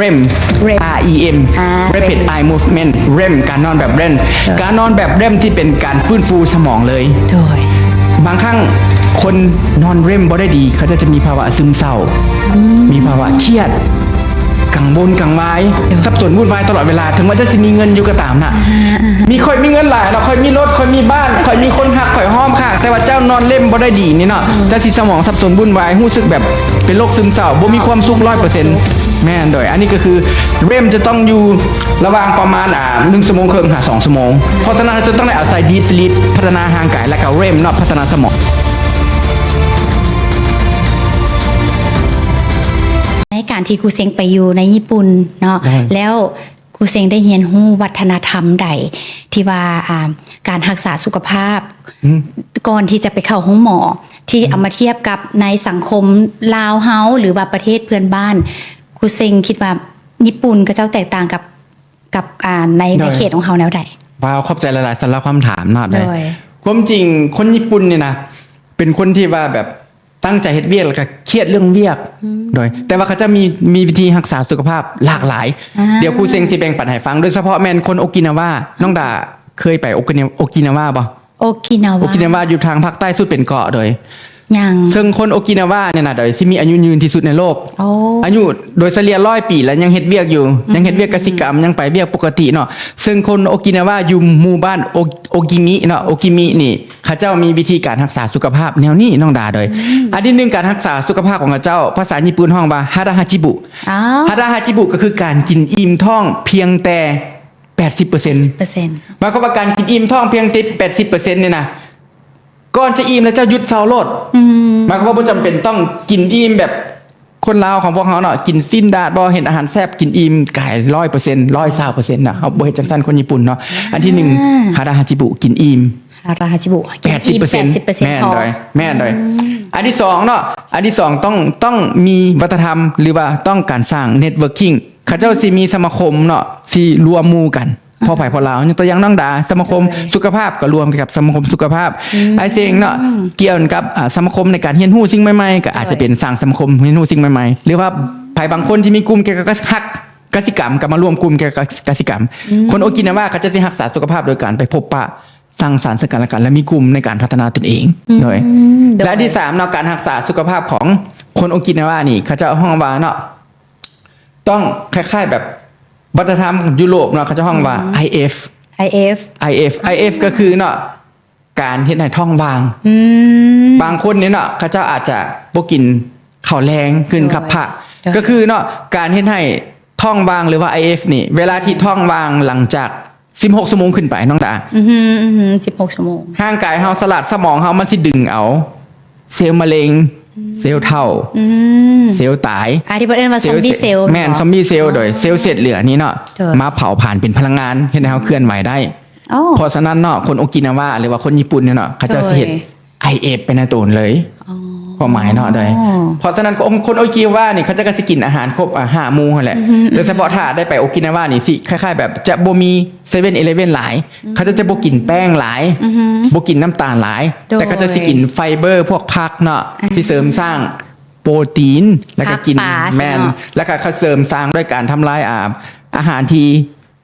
REM REM REM ອ່າ Rapid Eye Movement REM ການນອນແບບ REM ເອີ ການນອນແບບ REM ທີ່ເປັນການຟື້ນຟູສະໝອງເລີຍ ໂດຍ ບາງຄັ້ງຄົນນອນ REM ບໍ່ໄດ້ດີ ເຂົາເຈົ້າຈະມີພາວະຊຶມເສົ້າ ອືມ ມີພາວະຄຽດ ກັງວົນກັງວາຍ ໂດຍ ສັບສົນວຸ່ນວາຍຕະຫຼອດເວລາ ເຖິງວ່າເຈົ້າຊິມີເງິນຢູ່ກໍຕາມນະ ອ່າຮະ ອ່າຮະ ມີ ຂ້ອຍມີເງິນຫຼາຍເນາະ ຂ້ອຍມີລົດ ຂ້ອຍມີບ້ານ ຂ້ອຍມີຄົນຮັກ ຂ້ອຍຫ້ອມຂ້າງ ແຕ່ວ່າເຈົ້ານອນ REM ບໍ່ໄດ້ດີນີ້ເນາະ ອືມ ເຈົ້າຊິສະໝອງສັບສົນວຸ່ນວາຍ ຮູ້ສຶກແບບ ເປັນໂລກຊຶມເສົ້າ ບໍ່ມີຄວາມສຸກຮ້ອຍເປີເຊັນ ແມ່ນ ໂດຍ ອັນນີ້ກໍຄື REM ຈະຕ້ອງຢູ່ລະຫວ່າງປະມານ ອ່າ ໜຶ່ງຊົ່ວໂມງເຄິ່ງຫາສອງຊົ່ວໂມງ ເພາະສະນັ້ນ ເຮົາຈະຕ້ອງໄດ້ອາໄສ Deep Sleep ພັດທະນາຮ່າງກາຍ ແລະກໍ REM ເນາະ ພັດທະນາສະໝອງ. ໃນການທີ່ຄູເຊັງໄປຢູ່ໃນຍີ່ປຸ່ນເນາະ ແລ້ວຄູເຊັງໄດ້ຮຽນຮູ້ວັດທະນະທຳໃດທີ່ວ່າ ອ່າ ການຮັກສາສຸຂະພາບ ອືມ ກ່ອນທີ່ຈະໄປເຂົ້າໂຮງໝໍ ທີ່ ອືມ ເອົາມາທຽບກັບໃນສັງຄົມລາວເຮົາ ຫຼືວ່າປະເທດເພື່ອນບ້ານ ຄູເຊັງຄິດວ່າຍີ່ປຸ່ນເຂົາເຈົ້າແຕກຕ່າງກັບ ກັບ ອ່າ ໃນ ໂດຍ ໃນເຂດຂອງເຮົາແນວໃດ? ວ້າວ ຂອບໃຈຫຼາຍໆ ສຳລັບຄຳຖາມເນາະ ໂດຍ ຄວາມຈິງຄົນຍີ່ປຸ່ນນີ້ນະ ເປັນຄົນທີ່ວ່າແບບ ຕັ້ງໃຈເຮັດວຽກ ແລ້ວກໍຄຽດເລື່ອງວຽກ ອືມ ໂດຍ ແຕ່ວ່າເຂົາຈະມີ ມີວິທີຮັກສາສຸຂະພາບຫຼາກຫຼາຍ ອ່າ ດຽວຄູເຊັງຊິແບ່ງປັນໃຫ້ຟັງ ໂດຍສະເພາະແມ່ນຄົນໂອກິນາວາ ນ້ອງດາເຄີຍໄປໂອກິນາ ໂອກິນາວາບໍ່? ໂອກິນາວາ ໂອກິນາວາຢູ່ທາງພາກໃຕ້ສຸດເປັນເກາະ ໂດຍ ຍັງ ເຊິ່ງຄົນໂອກິນາວານີ້ນະ ໂດຍ ຊິມີອາຍຸຍືນທີ່ສຸດໃນໂລກ ໂອ້ ອາຍຸໂດຍສະເລ່ຍຮ້ອຍປີ ແລ້ວຍັງເຮັດວຽກຢູ່ ອືມ ຍັງເຮັດວຽກກະສິກຳ ຍັງໄປວຽກປົກກະຕິເນາະ ເຊິ່ງຄົນໂອກິນາວາຢູ່ໝູ່ບ້ານໂອ ໂອກິມິເນາະ ໂອກິມິນີ້ ເຂົາເຈົ້າມີວິທີການຮັກສາສຸຂະພາບແນວນີ້ ນ້ອງດາ ໂດຍ ອືມ ອັນທີໜຶ່ງ ການຮັກສາສຸຂະພາບຂອງເຂົາເຈົ້າ ພາສາຍີ່ປຸ່ນຮ້ອງວ່າ ຮາດາຮາຈິບຸ ອ່າ ຮາດາຮາຈິບຸ ກໍຄືການກິນອີ່ມທ້ອງພຽງແຕ່ ແປດສິບເປີເຊັນ ແປດສິບເປີເຊັນ ໝາຍຄວາມວ່າການກິນອີ່ມທ້ອງພຽງແຕ່ ແປດສິບເປີເຊັນນີ້ນະ ກ່ອນຈະອີ່ມແລ້ວເຈົ້າຢຸດເຊົາໂລດ ອືມ ໝາຍຄວາມວ່າບໍ່ຈຳເປັນຕ້ອງກິນອີ່ມແບບ ຄົນລາວຂອງພວກເຮົາເນາະ ກິນຊີ້ນດາດບໍ່ ເຫັນອາຫານແຊບ ກິນອີ່ມກາຍຮ້ອຍເປີເຊັນ ຮ້ອຍຊາວເປີເຊັນນະ ເຮົາບໍ່ເຮັດຈັ່ງຊັ້ນ ຄົນຍີ່ປຸ່ນເນາະ ອັນທີໜຶ່ງ ອ່າ ຮາດາຮາຈິບຸ ກິນອີ່ມ ຮາດາຮາຈິບຸ ແປດສິບເປີເຊັນ ແມ່ນໂດຍ ແມ່ນໂດຍ ອືມ ອັນທີສອງເນາະ ອັນທີສອງ ຕ້ອງ ຕ້ອງມີວັດທະນະທຳ ຫຼືວ່າຕ້ອງການສ້າງ networking ເຂົາເຈົ້າຊິມີສະມາຄົມເນາະ ຊິລວມໝູ່ກັນ ພໍ່ໃຜພໍ່ລາວ ຍົກຕົວຢ່າງນ້ອງດາ ສະມາຄົມ ໂດຍ ສຸຂະພາບ ກໍລວມກັບສະມາຄົມສຸຂະພາບ ອືມ ອ້າຍເຊັງເນາະ ກ່ຽວກັບ ອ່າ ສະມາຄົມໃນການຮຽນຮູ້ສິ່ງໃໝ່ໆ ກໍອາດຈະເປັນ ໂດຍ ສ້າງສະມາຄົມຮຽນຮູ້ສິ່ງໃໝ່ໆ ຫຼືວ່າໃຜບາງຄົນທີ່ມີກຸ່ມກ່ຽວກັບກະ ຮັກກະສິກຳ ກໍມາລວມກຸ່ມກ່ຽວກັບກະສິກຳ ອືມ ຄົນໂອກິນາວາ ເຂົາເຈົ້າຊິຮັກສາສຸຂະພາບໂດຍການໄປພົບປະ ສັງສັນເຊິ່ງກັນແລະກັນ ແລະມີກຸ່ມໃນການພັດທະນາຕົນເອງ ອືມ ໂດຍ ໂດຍ ແລະອັນທີສາມເນາະ ການຮັກສາສຸຂະພາບຂອງຄົນໂອກິນາວານີ້ ເຂົາເຈົ້າຮ້ອງວ່າເນາະ ຕ້ອງຄ້າຍໆແບບວັດທະນະທຳຢູໂຣບເນາະ ເຂົາເຈົ້າຮ້ອງວ່າ ອືມ ໄອເອັຟ ໄອເອັຟ ໄອເອັຟ ໄອເອັຟ ກໍຄືເນາະ ການເຮັດໃຫ້ທ້ອງວ່າງ ອືມ ບາງຄົນນີ້ເນາະ ເຂົາເຈົ້າອາດຈະບໍ່ກິນເຂົ້າແລງ ກິນ ໂດຍ ຄັບພະ ໂດຍ ກໍຄືເນາະ ການເຮັດໃຫ້ທ້ອງວ່າງ ຫຼືວ່າ ໄອເອັຟ ນີ້ ເວລາທີ່ທ້ອງວ່າງຫຼັງຈາກ ສິບຫົກຊົ່ວໂມງຂຶ້ນໄປ ນ້ອງດາ ອືຮຶ ອືຮຶ ສິບຫົກຊົ່ວໂມງ ຮ່າງກາຍເຮົາສະຫຼາດ ສະໝອງເຮົາມັນຊິດຶງເອົາເຊວມະເລັງ ອືມ ເຊວເຖົ້າ ອືມ ເຊວຕາຍ ອ່າ ທີ່ເພິ່ນເອີ້ນວ່າ ເຊວ ຊອມບີເຊວ ແມ່ນ ເນາະ ຊອມບີເຊວ ອໍ ໂດຍ ເຊວເສດເຫຼືອນີ້ເນາະ ໂດຍ ມາເຜົາຜານເປັນພະລັງງານ ເຮັດໃຫ້ເຮົາເຄື່ອນໄຫວໄດ້ ອໍ ເພາະສະນັ້ນເນາະ ຄົນໂອກິນາວາ ຫຼືວ່າຄົນຍີ່ປຸ່ນນີ້ເນາະ ເຂົາເຈົ້າ ໂດຍ ຊິເຮັດ ໄອເອັຟ ໄປໃນໂຕນເລີຍ ອໍ ຄວາມໝາຍເນາະ ໂດຍ ອໍ ເພາະສະນັ້ນ ຄົນ ຄົນໂອກິນາວາ ນີ້ ເຂົາເຈົ້າກໍຊິກິນອາຫານຄົບ ອ່າ ຫ້າໝູ່ຫັ້ນແຫຼະ ອືຮຶ ໂດຍສະເພາະຖ້າໄດ້ໄປໂອກິນາວາ ນີ້ ຊິຄ້າຍໆແບບຈະບໍ່ມີເຊເວັ່ນອີເລເວັ່ນຫຼາຍ ອືຮຶ ເຂົາເຈົ້າຈະບໍ່ກິນແປ້ງຫຼາຍ ອືຮຶ ບໍ່ກິນນ້ຳຕານຫຼາຍ ໂດຍ ແຕ່ເຂົາເຈົ້າຊິກິນໄຟເບີ ພວກຜັກເນາະ ອ່າ ທີ່ເສີມສ້າງໂປຣຕີນ ແລ້ວກໍກິນ ຜັກປາ ແມ່ນ ເນາະ ແລ້ວກໍເຂົາເສີມສ້າງດ້ວຍການທຳລາຍ ອ່າ ອາຫານທີ່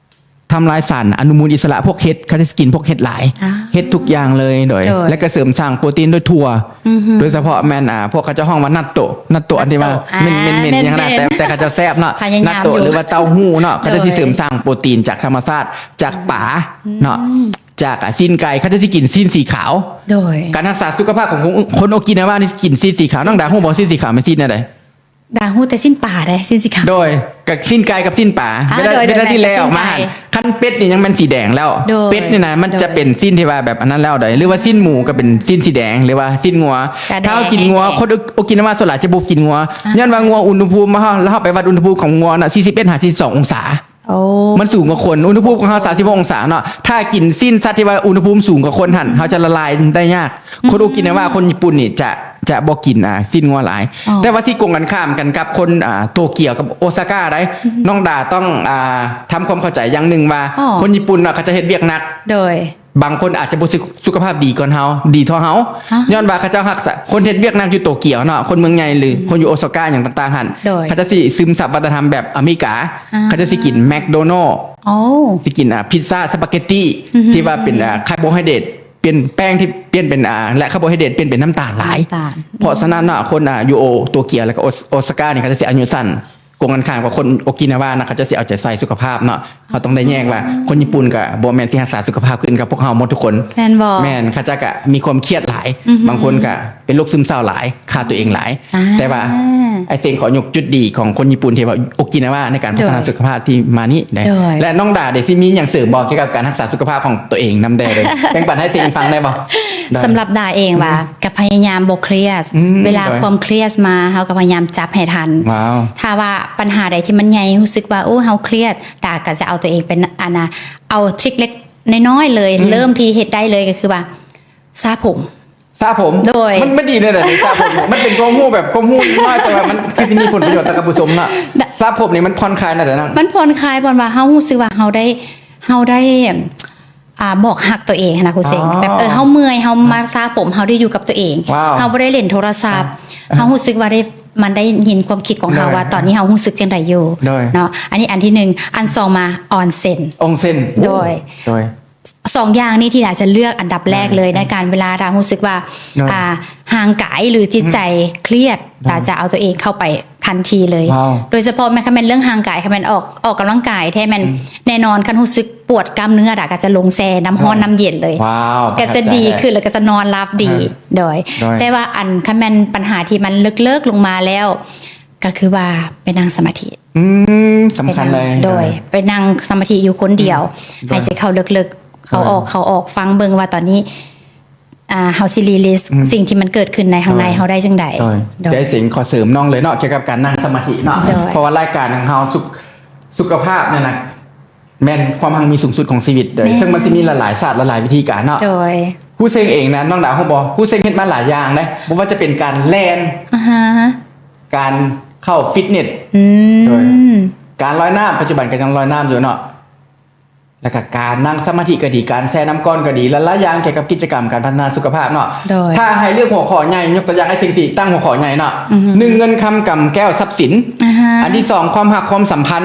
ທຳລາຍສານອະນຸມູນອິດສະຫຼະ ພວກເຫັດ ເຂົາຈະກິນພວກເຫັດຫຼາຍ ອ່າ ເຫັດທຸກຢ່າງເລີຍ ໂດຍ ໂດຍ ແລ້ວກໍເສີມສ້າງໂປຣຕີນດ້ວຍຖົ່ວ ອືຮຶ ໂດຍສະເພາະແມ່ນ ອ່າ ພວກເຂົາເຈົ້າຮ້ອງວ່ານັດໂຕະ ນັດໂຕະ ອັນທີ່ວ່າ ເປັນເມັນໆ ອ່າ ຫຍັງຫັ້ນນະ ແຕ່ ແຕ່ເຂົາເຈົ້າແຊບເນາະ ພະຍາຍາມ ນັດໂຕະ ຢູ່ ຫຼືວ່າເຕົ້າຫູ້ເນາະ ໂດຍ ເຂົາເຈົ້າຊິເສີມສ້າງໂປຣຕີນຈາກທຳມະຊາດ ຈາກປາ ອືມ ເນາະ ຈາກ ອ່າ ຊີ້ນໄກ່ ເຂົາເຈົ້າຊິກິນຊີ້ນສີຂາວ ໂດຍ ການຮັກສາສຸຂະພາບຂອງຄົນ ຄົນໂອກິນາວານີ້ ກິນຊີ້ນສີຂາວ ນ້ອງດາຮູ້ບໍ່ ຊີ້ນສີຂາວແມ່ນຊີ້ນແນວໃດ? ດາຮູ້ແຕ່ຊີ້ນປາເດ້ ຊີ້ນສີຂາວ ໂດຍ ກໍຊີ້ນໄກ່ກັບຊີ້ນປາ ອ່າ ເວລາ ໂດຍ ເວລາທີ່ແລ່ອອກມາ ຊີ້ນໄກ່ ຫັ້ນ ຄັນເປັດນີ້ຍັງແມ່ນສີແດງແລ້ວ ໂດຍ ເປັດນີ້ນະ ມັນຈະເປັນຊີ້ນທີ່ວ່າແບບອັນນັ້ນແລ້ວໃດ ຫຼືວ່າຊີ້ນໝູກໍເປັນຊີ້ນສີແດງ ຫຼືວ່າຊີ້ນງົວ ກະແດງ ຖ້າເຮົາກິນງົວ ແດງ ຄົນໂອ ໂອກິນາວາສ່ວນຫຼາຍຈະບໍ່ກິນງົວ ອ່າ ຍ້ອນວ່າງົວອຸນຫະພູມ ເຮົາ ເຮົາໄປວັດອຸນຫະພູມຂອງງົວນະ ສີ່ສິບເອັດຫາສີ່ສິບສອງອົງສາ ໂອ້ ມັນສູງກວ່າຄົນ ອຸນຫະພູມຂອງເຮົາ ສາມສິບຫົກອົງສາເນາະ ຖ້າກິນຊີ້ນສັດທີ່ວ່າອຸນຫະພູມສູງກວ່າຄົນຫັ້ນ ເຮົາຈະລະລາຍໄດ້ຍາກ ອືມ ຄົນໂອກິນາວາ ຄົນຍີ່ປຸ່ນນີ້ຈະ ຈະບໍ່ກິນ ອ່າ ຊີ້ນງົວຫຼາຍ ອໍ ແຕ່ວ່າຊິກົງກັນຂ້າມກັນກັບຄົນ ອ່າ ໂຕກຽວກັບໂອຊາກາໃດ໋ ອືຮຶ ນ້ອງດາຕ້ອງ ອ່າ ທຳຄວາມເຂົ້າໃຈຢ່າງໜຶ່ງວ່າ ອໍ ຄົນຍີ່ປຸ່ນເນາະ ເຂົາຈະເຮັດວຽກໜັກ ໂດຍ ບາງຄົນອາດຈະບໍ່ສຸ ສຸຂະພາບດີກ່ອນເຮົາ ດີເທົ່າເຮົາ ອາ ຍ້ອນວ່າເຂົາເຈົ້າຮັກສາ ຄົນເຮັດວຽກໜັກຢູ່ໂຕກຽວເນາະ ຄົນເມືອງໃຫຍ່ ຫຼື ອືມ ຄົນຢູ່ໂອຊາກາຫຍັງຕ່າງໆຫັ້ນ ໂດຍ ເຂົາເຈົ້າຊິຊຶມຊັບວັດທະນຳແບບອາເມລິກາ ອາ ເຂົາເຈົ້າຊິກິນແມັກໂດນັລ ໂອ້ ຊິກິນ ອາ ພິດຊາ ສະປາເກັດຕີ ອືຮຶ ທີ່ວ່າເປັນ ອາ ຄາໂບໄຮເດຣດ ປ່ຽນແປ້ງທີ່ປ່ຽນເປັນ ອາ ແລະ ຄາໂບໄຮເດຣດປ່ຽນເປັນນ້ຳຕານຫຼາຍ ນ້ຳຕານ ເພາະສະນັ້ນເນາະ ອືມ ຄົນ ອາ ຢູ່ໂອ ໂຕກຽວ ແລະ ກໍໂອ ໂອຊາການີ້ ເຂົາເຈົ້າຊິອາຍຸສັ້ນ ກົງກັນຂ້າມກັບຄົນໂອກິນາວານະ ເຂົາເຈົ້າຊິເອົາໃຈໃສ່ສຸຂະພາບເນາະ ເຮົາຕ້ອງໄດ້ແຍກວ່າ ອືມ ຄົນຍີ່ປຸ່ນກໍບໍ່ແມ່ນຊິຮັກສາສຸຂະພາບຄືກັນກັບພວກເຮົາໝົດທຸກຄົນ ແມ່ນບໍ່? ແມ່ນ ເຂົາເຈົ້າກໍມີຄວາມຄຽດຫຼາຍ ອືຮຶ ບາງຄົນກໍເປັນໂລກຊຶມເສົ້າຫຼາຍ ຂ້າຕົວເອງຫຼາຍ ອ່າ ແຕ່ວ່າ I think ຂໍຍົກຈຸດດີຂອງຄົນຍີ່ປຸ່ນທີ່ວ່າໂອກິນາວາໃນການພັດທະນາ ໂດຍ ສຸຂະພາບທີ່ມານີ້ໄດ້ ໂດຍ ແລະ ນ້ອງດາເດ ຊິມີຫຍັງເສີມບໍ່ກ່ຽວກັບການຮັກສາສຸຂະພາບຂອງຕົວເອງນຳແດ່ເລີຍ ແບ່ງປັນໃຫ້ເຮົາຟັງໄດ້ບໍ່? ໄດ້ ສຳລັບດາເອງວ່າ ອືມ ກໍພະຍາຍາມບໍ່ເຄຣີດ ອືມ ເວລາ ໂດຍ ຄວາມເຄຣີດມາ ເຮົາກໍພະຍາຍາມຈັບໃຫ້ທັນ ວ້າວ ຖ້າວ່າປັນຫາໃດທີ່ມັນໃຫຍ່ ຮູ້ສຶກວ່າ ໂອ້ ເຮົາເຄຣີດ ດາກໍຈະເອົາຕົວເອງເປັນ ອັນນ່າ ເອົາທຣິກເລັກ ນ້ອຍໆເລີຍ ອືມ ເລີ່ມທີ່ເຮັດໄດ້ເລີຍກໍຄືວ່າ ສະຜົມ ສະຜົມ ໂດຍ ມັນ ມັນດີແນວໃດສະຜົມ? ມັນເປັນຄວາມຮູ້ແບບຄວາມຮູ້ນ້ອຍ ແຕ່ວ່າມັນຄືຊິມີຜົນປະໂຫຍດຕໍ່ທ່ານຜູ້ຊົມເນາະ ດ- ສະຜົມນີ້ມັນຜ່ອນຄາຍແນວໃດນະ? ມັນຜ່ອນຄາຍ ບ່ອນວ່າເຮົາຮູ້ສຶກວ່າເຮົາໄດ້ ເຮົາໄດ້ ອ່າ ບອກຮັກຕົວເອງຫັ້ນນະຄູເສັງ ອໍ ແບບ ເອີ ເຮົາເມື່ອຍ ເຮົາມາສະຜົມ ເຮົາໄດ້ຢູ່ກັບຕົວເອງ ວ້າວ ເຮົາບໍ່ໄດ້ຫຼິ້ນໂທລະສັບ ອ່າ ເຮົາຮູ້ສຶກວ່າໄດ້ ມັນໄດ້ຍິນຄວາມຄິດຂອງເຮົາ ໂດຍ ວ່າຕອນນີ້ເຮົາຮູ້ສຶກຈັ່ງໃດຢູ່ ໂດຍ ເນາະ ອັນນີ້ອັນທີໜຶ່ງ ອັນສອງມາ ອອນເຊັນ ອອນເຊັນ ໂດຍ ໂດຍ ສອງຢ່າງນີ້ທີ່ດາຈະເລືອກອັນດັບແລກເລີຍ ໂດຍ ໃນການເວລາດາຮູ້ສຶກວ່າ ໂດຍ ອ່າ ຮ່າງກາຍ ຫຼື ຈິດໃຈ ອືມ ເຄຣີດ ໂດຍ ດາຈະເອົາຕົວເອງເຂົ້າໄປທັນທີເລີຍ ວ້າວ ໂດຍສະເພາະແມ່ນ ຄັນແມ່ນເລື່ອງຮ່າງກາຍ ຄັນແມ່ນອອກ ອອກກຳລັງກາຍແທ້ແມ່ນ ອືມ ແນ່ນອນ ຄັນຮູ້ສຶກປວດກ້າມເນື້ອ ດາກໍຈະລົງແຊ່ນ້ຳຮ້ອນ ໂດຍ ນ້ຳເຢັນເລີຍ ວ້າວ ກໍຈະດີຂຶ້ນ ແລ້ວກໍຈະນອນຫຼັບດີ ອ່າ ໂດຍ ໂດຍ ແຕ່ວ່າອັນ ຄັນແມ່ນປັນຫາທີ່ມັນເລິກໆລົງມາແລ້ວ ກໍຄືວ່າໄປນັ່ງສະມາທິ ອືມ ສຳຄັນເລີຍ ໂດຍ ໂດຍ ໄປນັ່ງສະມາທິຢູ່ຄົນດຽວ ອືມ ໂດຍ ຫາຍໃຈເຂົ້າເລິກໆ ເຂົ້າອອກ ໂດຍ ເຂົ້າອອກ ຟັງເບິ່ງວ່າຕອນນີ້ ອ່າ ເຮົາຊິຣີລີສ ອືມ ສິ່ງທີ່ມັນເກີດຂຶ້ນໃນຂ້າງໃນ ໂດຍ ເຮົາໄດ້ຈັ່ງໃດ ໂດຍ ໂດຍ ດຽວເສັງຂໍເສີມນ້ອງເລີຍເນາະ ກ່ຽວກັບການນັ່ງສະມາທິເນາະ ໂດຍ ເພາະວ່າລາຍການຂອງເຮົາ ສຸກ ສຸຂະພາບນັ້ນນະ ແມ່ນຄວາມຮັ່ງມີສູງສຸດຂອງຊີວິດເດີ ແມ່ນ ເຊິ່ງມັນຊິມີຫຼາຍໆສາດ ຫຼາຍໆວິທີການເນາະ ໂດຍ ຄູເສັງເອງນະ ນ້ອງດາຮູ້ບໍ່ ຄູເສັງເຮັດມາຫຼາຍຢ່າງເດ້ ບໍ່ວ່າຈະເປັນການແລ່ນ ອ່າຮະ ການເຂົ້າຟິດເນັດ ອືມ ໂດຍ ການລອຍນ້ຳ ປັດຈຸບັນກໍຍັງລອຍນ້ຳຢູ່ເນາະ ແລ້ວກໍການນັ່ງສະມາທິກໍດີ ການແຊ່ນ້ຳກ້ອນກໍດີ ຫຼາຍໆຢ່າງກ່ຽວກັບກິດຈະກຳການພັດທະນາສຸຂະພາບເນາະ ໂດຍ ຖ້າໃຫ້ເລືອກຫົວຂໍ້ໃຫຍ່ ຍົກຕົວຢ່າງ ອ້າຍເສັງຊິຕັ້ງຫົວຂໍ້ໃຫຍ່ເນາະ ອືຮຶ ໜຶ່ງ ເງິນຄຳ ກຳແກ້ວ ຊັບສິນ ອ່າຮະ ອັນທີສອງ ຄວາມຮັກຄວາມສຳພັນ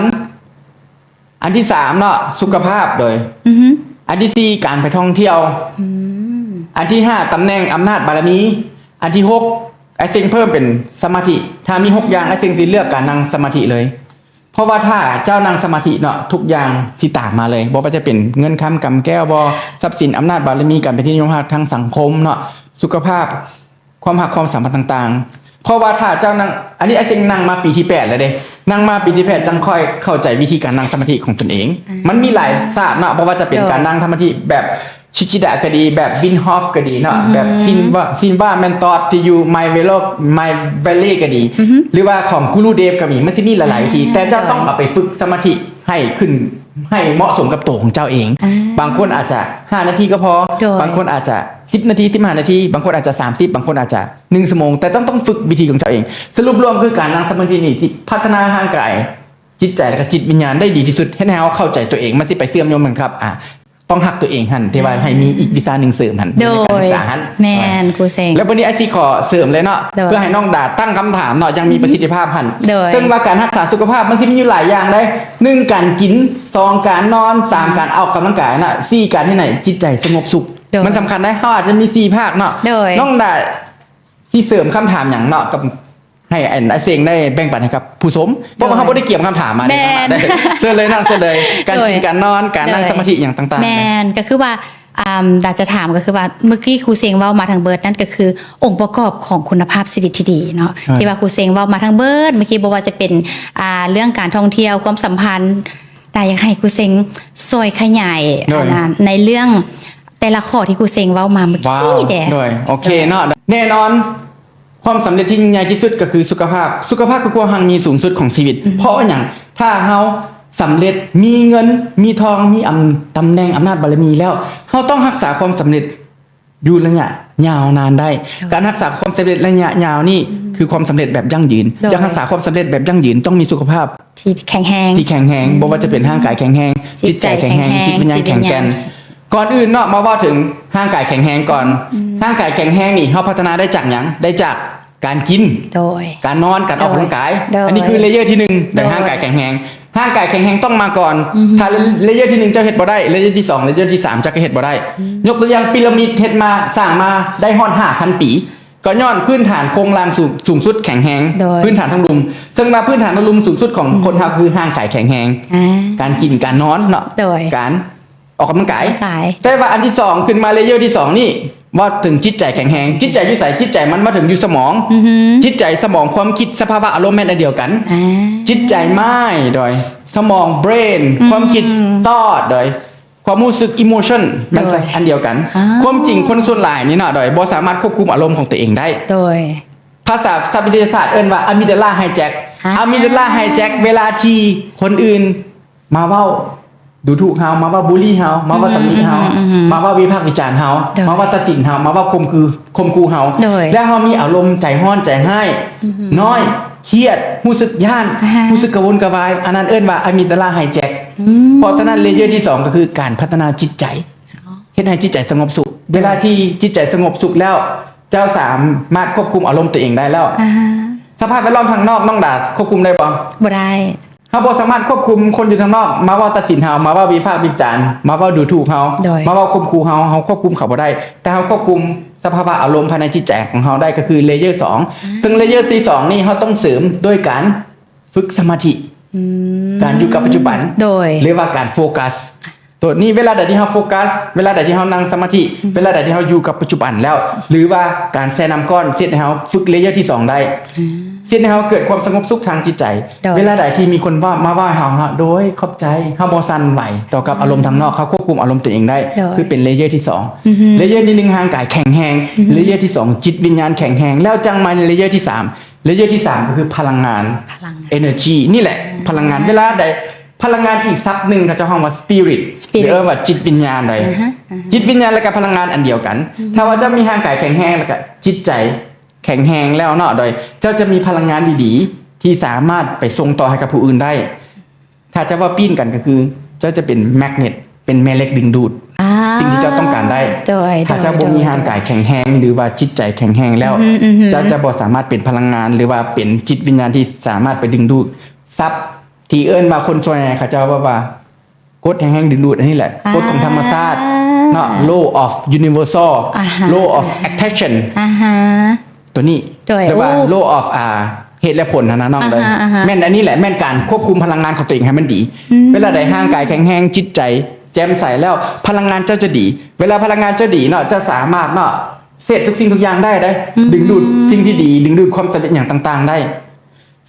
ອັນທີສາມເນາະ ສຸຂະພາບ ໂດຍ ອືຮຶ ອັນທີສີ່ ການໄປທ່ອງທ່ຽວ ອືມ ອັນທີຫ້າ ຕຳແໜ່ງ ອຳນາດ ບາລະມີ ອັນທີຫົກ ອ້າຍເສັງເພີ່ມເປັນສະມາທິ ຖ້າມີຫົກຢ່າງ ອ້າຍເສັງຊິເລືອກການນັ່ງສະມາທິເລີຍ ເພາະວ່າຖ້າເຈົ້ານັ່ງສະມາທິເນາະ ທຸກຢ່າງຊິຕາມມາເລີຍ ບໍ່ວ່າຈະເປັນເງິນຄຳ ກຳແກ້ວບໍ່ ຊັບສິນ ອຳນາດ ບາລະມີ ການເປັນທີ່ນິຍົມຮັກທາງສັງຄົມເນາະ ສຸຂະພາບ ຄວາມຮັກຄວາມສຳພັນຕ່າງໆ ເພາະວ່າຖ້າເຈົ້ານັ່ງ ອັນນີ້ອ້າຍເສັງນັ່ງມາປີທີແປດແລ້ວເດ້ ນັ່ງມາປີທີແປດຈັ່ງຄ່ອຍເຂົ້າໃຈວິທີການນັ່ງສະມາທິຂອງຕົນເອງ ອ່າ ມັນມີຫຼາຍສາດເນາະ ບໍ່ວ່າຈະເປັນ ໂດຍ ການນັ່ງສະມາທິແບບ ຊິດດາກໍດີ ແບບ ວິມ ຮອຟ ກໍດີເນາະ ອືຮຶ ແບບ ຊິນວາ ຊິນວາ ແມ່ນຕອດ ທີ່ຢູ່ ໄມເວໂລ ໄມເວເລ ກໍດີ ອືຮຶ ຫຼືວ່າຂອງ Gurudev ກໍມີ ມັນຊິມີຫຼາຍໆວິທີ ອ່າ ແຕ່ເຈົ້າຕ້ອງເອົາໄປຝຶກສະມາທິໃຫ້ຂຶ້ນ ໃຫ້ເໝາະສົມກັບໂຕຂອງເຈົ້າເອງ ອ່າ ບາງຄົນອາດຈະ ຫ້ານາທີກໍພໍ ໂດຍ ບາງຄົນອາດຈະ ສິບນາທີ ສິບຫ້ານາທີ ບາງຄົນອາດຈະ ສາມສິບ ບາງຄົນອາດຈະ ໜຶ່ງຊົ່ວໂມງ ແຕ່ຕ້ອງ ຕ້ອງຝຶກວິທີຂອງເຈົ້າເອງ ສະຫຼຸບລວມຄືການນັ່ງສະມາທິນີ້ ທີ່ພັດທະນາຮ່າງກາຍ ຈິດໃຈ ແລະ ກໍຈິດວິນຍານໄດ້ດີທີ່ສຸດ ເຮັດໃຫ້ເຮົາເຂົ້າໃຈຕົວເອງ ມັນຊິໄປເຊື່ອມໂຍງກັນກັບ ອ່າ ຕ້ອງຮັກຕົວເອງຫັ້ນ ທີ່ວ່າໃຫ້ມີອີກວິຊາໜຶ່ງເສີມຫັ້ນ ໂດຍ ໃນການສຶກສາຫັ້ນ ແມ່ນ ຄູເສັງ ແລ້ວບັດນີ້ອ້າຍຊິຂໍເສີມເລີຍເນາະ ໂດຍ ເພື່ອໃຫ້ນ້ອງດາຕັ້ງຄຳຖາມເນາະ ຢ່າງມີປະສິດທິພາບຫັ້ນ ໂດຍ ເຊິ່ງວ່າການຮັກສາສຸຂະພາບມັນຊິມີຢູ່ຫຼາຍຢ່າງເດ້ ໜຶ່ງ ການກິນ ສອງ ການນອນ ສາມ ການອອກກຳລັງກາຍນະ ສີ່ ການເຮັດໃຫ້ຈິດໃຈສະຫງົບສຸກ ໂດຍ ມັນສຳຄັນເດ້ ເຮົາອາດຈະມີສີ່ພາກເນາະ ໂດຍ ນ້ອງດາຊິເສີມຄຳຖາມຫຍັງເນາະ ກັບ ໃຫ້ອັນ ອ້າຍເສັງໄດ້ແບ່ງປັນໃຫ້ກັບຜູ້ຊົມ ເພາະວ່າ ໂດຍ ເຮົາບໍ່ໄດ້ກຽມຄຳຖາມມາເດ້ ແມ່ນ ເຊີນເລີຍເນາະ ເຊີນເລີຍ ການກິນ ໂດຍ ການນອນ ການນັ່ງ ໂດຍ ສະມາທິຫຍັງຕ່າງໆ ແມ່ນ ກໍຄືວ່າ ອ່າ ດາຈະຖາມກໍຄືວ່າ ເມື່ອກີ້ຄູເສັງເວົ້າມາທັງເບິດນັ້ນ ກໍຄືອົງປະກອບຂອງຄຸນນະພາບຊີວິດທີ່ດີເນາະ ໂດຍ ທີ່ວ່າຄູເສັງເວົ້າມາທັງເບິດ ເມື່ອກີ້ບໍ່ວ່າຈະເປັນ ອ່າ ເລື່ອງການທ່ອງທ່ຽວ ຄວາມສຳພັນ ດາຢາກໃຫ້ຄູເສັງຊ່ອຍຂະຫຍາຍ ໂດຍ ອັນນັ້ນ ໃນເລື່ອງແຕ່ລະຂໍ້ທີ່ຄູເສັງເວົ້າມາເມື່ອກີ້ແດ່ ໂດຍ ໂອເຄເນາະ ແນ່ນອນ ຄວາມສຳເລັດທີ່ຍິ່ງໃຫຍ່ທີ່ສຸດກໍຄືສຸຂະພາບ ສຸຂະພາບຄືຄວາມຮັ່ງມີສູງສຸດຂອງຊີວິດ ອືມ ເພາະວ່າຫຍັງ? ຖ້າເຮົາສຳເລັດ ມີເງິນ ມີທອງ ມີອຳ ຕຳແໜ່ງ ອຳນາດ ບາລະມີແລ້ວ ເຮົາຕ້ອງຮັກສາຄວາມສຳເລັດຢູ່ໄລຍະຍາວນານໄດ້ ໂດຍ ການຮັກສາຄວາມສຳເລັດໄລຍະຍາວນີ້ ອືມ ຄືຄວາມສຳເລັດແບບຢັ້ງຢືນ ໂດຍ ຢາກຮັກສາຄວາມສຳເລັດແບບຢັ້ງຢືນ ຕ້ອງມີສຸຂະພາບທີ່ແຂງແຮງ ທີ່ແຂງແຮງ ອືມ ບໍ່ວ່າຈະເປັນຮ່າງກາຍແຂງແຮງ ຈິດໃຈແຂງແຮງ ຈິດໃຈແຂງແຮງ ຈິດວິນຍານແຂງແກ່ນ ແມ່ນ ກ່ອນອື່ນເນາະ ມາເວົ້າເຖິງຮ່າງກາຍແຂງແຮງກ່ອນ. ອືມ ຮ່າງກາຍແຂງແຮງນີ້ ເຮົາພັດທະນາໄດ້ຈາກຫຍັງ? ໄດ້ຈາກການກິນ, ໂດຍ ການນອນ, ການອອກກຳລັງກາຍ. ໂດຍ ອັນນີ້ຄື layer ທີໜຶ່ງ ໃນ ໂດຍ ຮ່າງກາຍແຂງແຮງ. ຮ່າງກາຍແຂງແຮງຕ້ອງມາກ່ອນ. ອືຮຶ ຖ້າ layer ທີໜຶ່ງເຈົ້າເຮັດບໍ່ໄດ້ layer ທີສອງ layer ທີສາມເຈົ້າກໍເຮັດບໍ່ໄດ້. ອືມ ຍົກຕົວຢ່າງ ປີຣະມິດເຮັດມາ ສ້າງມາໄດ້ຮອດຫ້າພັນປີ ກໍຍ້ອນພື້ນຖານໂຄງລ່າງສູງ ສູງສຸດແຂງແຮງ. ໂດຍ ພື້ນຖານທາງລຸ່ມ ເຊິ່ງວ່າພື້ນຖານທາງລຸ່ມສູງສຸດຂອງ ອືມ ຄົນເຮົາຄືຮ່າງກາຍແຂງແຮງ. ອ່າ ການກິນ, ການນອນເນາະ. ໂດຍ ການອອກກຳລັງກາຍ. ອອກກຳລັງກາຍ. ແຕ່ວ່າອັນທີສອງ ຂຶ້ນມາ layer ທີສອງນີ້ ເວົ້າເຖິງຈິດໃຈແຂງແຮງ. ຈິດໃຈຢູ່ໃສ? ຈິດໃຈມັນມາເຖິງຢູ່ສະໝອງ. ອືຮຶ ຈິດໃຈ, ສະໝອງ, ຄວາມຄິດ, ສະພາວະອາລົມແມ່ນອັນດຽວກັນ. ອ່າ ຈິດໃຈມາຍ ໂດຍ ສະໝອງ brain ອືມ ຄວາມຄິດ thought ໂດຍ ຄວາມຮູ້ສຶກ emotion ມັນ ໂດຍ ອັນດຽວກັນ. ອ່າ ຄວາມຈິງຄົນສ່ວນຫຼາຍນີ້ເນາະ ໂດຍ ບໍ່ສາມາດຄວບຄຸມອາລົມຂອງຕົວເອງໄດ້. ໂດຍ ພາສາສັບວິທະຍາສາດເອີ້ນວ່າ amygdala hijack. ອ່າ amygdala hijack ເວລາທີ່ຄົນອື່ນມາເວົ້າດູຖູກເຮົາ, ມາເວົ້າບູລີເຮົາ, ມາເວົ້າຕຳໜິເຮົາ, ອືມ ມາເວົ້າວິພາກວິຈານເຮົາ, ໂດຍ ມາເວົ້າຕັດສິນເຮົາ, ມາເວົ້າຂົ່ມຂື ຂົ່ມຂູ່ເຮົາ. ໂດຍ ແລ້ວເຮົາມີອາລົມໃຈຮ້ອນໃຈຮ້າຍ, ອືມ ນ້ອຍ, ຄຽດ, ຮູ້ສຶກຢ້ານ, ອ່າຮະ ຮູ້ສຶກກະວົນກະວາຍ, ອັນນັ້ນເອີ້ນວ່າ amygdala hijack. ອືມ ເພາະສະນັ້ນ layer ທີສອງ ກໍຄືການພັດທະນາຈິດໃຈ ອໍ ເຮັດໃຫ້ຈິດໃຈສະຫງົບສຸກ. ໂດຍ ເວລາທີ່ຈິດໃຈສະຫງົບສຸກແລ້ວ ເຈົ້າສາມາດຄວບຄຸມອາລົມຕົວເອງໄດ້ແລ້ວ. ອ່າຮະ ສະພາບແວດລ້ອມທາງນອກ ນ້ອງດາຄວບຄຸມໄດ້ບໍ່? ບໍ່ໄດ້. ເຮົາບໍ່ສາມາດຄວບຄຸມຄົນຢູ່ທາງນອກ ມາເວົ້າຕັດສິນເຮົາ, ມາເວົ້າວິພາກວິຈານ, ມາເວົ້າດູຖູກເຮົາ, ໂດຍ ມາເວົ້າຂົ່ມຂູ່ເຮົາ, ເຮົາຄວບຄຸມເຂົາບໍ່ໄດ້. ແຕ່ເຮົາຄວບຄຸມສະພາວະອາລົມພາຍໃນຈິດໃຈຂອງເຮົາໄດ້ ກໍຄື layer ສອງ. ອ່າ ເຊິ່ງ layer ທີສອງນີ້ ເຮົາຕ້ອງເສີມດ້ວຍການຝຶກສະມາທິ, ອືມ ການຢູ່ກັບປັດຈຸບັນ, ໂດຍ ຫຼືວ່າການໂຟກັສ. ໂຕນີ້ ເວລາໃດທີ່ເຮົາໂຟກັສ, ເວລາໃດທີ່ເຮົານັ່ງສະມາທິ, ອືມ ເວລາໃດທີ່ເຮົາຢູ່ກັບປັດຈຸບັນແລ້ວ ຫຼືວ່າການແຊ່ນ້ຳກ້ອນ ເຮັດໃຫ້ເຮົາຝຶກ layer ທີສອງໄດ້. ອ່າ ເຮັດໃຫ້ເຮົາເກີດຄວາມສະຫງົບສຸກທາງຈິດໃຈ. ໂດຍ ເວລາໃດທີ່ມີຄົນເວົ້າ ມາເວົ້າໃຫ້ເຮົາເນາະ ໂດຍຂອບໃຈ, ເຮົາບໍ່ສັ່ນໄຫວຕໍ່ກັບອາລົມທາງນອກ, ເຮົາຄວບຄຸມອາລົມຕົວເອງໄດ້ ໂດຍ ຄືເປັນ layer ທີສອງ. ອືຮຶ layer ທີໜຶ່ງ ຮ່າງກາຍແຂງແຮງ, ອືຮຶ layer ທີສອງ ຈິດວິນຍານແຂງແຮງ, ແລ້ວຈັ່ງມາ layer ທີສາມ. layer ທີສາມ ກໍຄືພະລັງງານ, ພະລັງງານ energy ນີ້ແຫຼະ. ອ່າ ພະລັງງານ ເວລາໃດ ພະລັງງານອີກສັບໜຶ່ງ ເຂົາເຈົ້າຮ້ອງວ່າ spirit, spirit ຫຼືວ່າຈິດວິນຍານໃດ. ອ່າຮະ ອ່າຮະ ຈິດວິນຍານ ແລ້ວກໍພະລັງງານອັນດຽວກັນ. ອືມ ຖ້າວ່າເຈົ້າມີຮ່າງກາຍແຂງແຮງ ແລ້ວກໍຈິດໃຈແຂງແຮງແລ້ວເນາະ ໂດຍເຈົ້າຈະມີພະລັງງານດີໆ ທີ່ສາມາດໄປສົ່ງຕໍ່ໃຫ້ກັບຜູ້ອື່ນໄດ້. ຖ້າຈະເວົ້າປີ້ນກັນກໍຄື ເຈົ້າຈະເປັນແມັກເນັດ, ເປັນແມ່ເຫຼັກດຶງດູດ. ອ່າ ສິ່ງທີ່ເຈົ້າຕ້ອງການໄດ້. ໂດຍ ຖ້າເຈົ້າ ໂດຍ ບໍ່ມີ ໂດຍ ຮ່າງກາຍແຂງແຮງ ຫຼືວ່າຈິດໃຈແຂງແຮງແລ້ວ ອືຮຶ ອືຮຶ ເຈົ້າຈະບໍ່ສາມາດເປັນພະລັງງານ ຫຼືວ່າເປັນຈິດວິນຍານທີ່ສາມາດໄປດຶງດູດຊັບທີ່ເອີ້ນວ່າ ຄົນສ່ວນໃຫຍ່ເຂົາເຈົ້າເວົ້າວ່າ ກົດແຮງໆດຶງດູດ ອັນນີ້ແຫຼະ ອ່າ ກົດຂອງທຳມະຊາດເນາະ law of universal ອ່າຮະ law of attraction ອ່າຮະ ຕົວນີ້ ໂດຍ ຫຼືວ່າ ໂອ້ law of ອ່າ ເຫດ ແລະ ຜົນຫັ້ນນະນ້ອງເອີຍ ອ່າຮະ ອ່າຮະ ແມ່ນອັນນີ້ແຫຼະ ແມ່ນການຄວບຄຸມພະລັງງານຂອງຕົວເອງໃຫ້ມັນດີ ອືມ ເວລາໃດຮ່າງກາຍແຂງແຮງ ຈິດໃຈແຈ່ມໃສແລ້ວ ພະລັງງານເຈົ້າຈະດີ ເວລາພະລັງງານເຈົ້າດີເນາະ ເຈົ້າສາມາດເນາະ ເສບທຸກສິ່ງທຸກຢ່າງໄດ້ເດ້ ອືມ ດຶງດູດສິ່ງທີ່ດີ ດຶງດູດຄວາມສຳເລັດຫຍັງຕ່າງໆໄດ້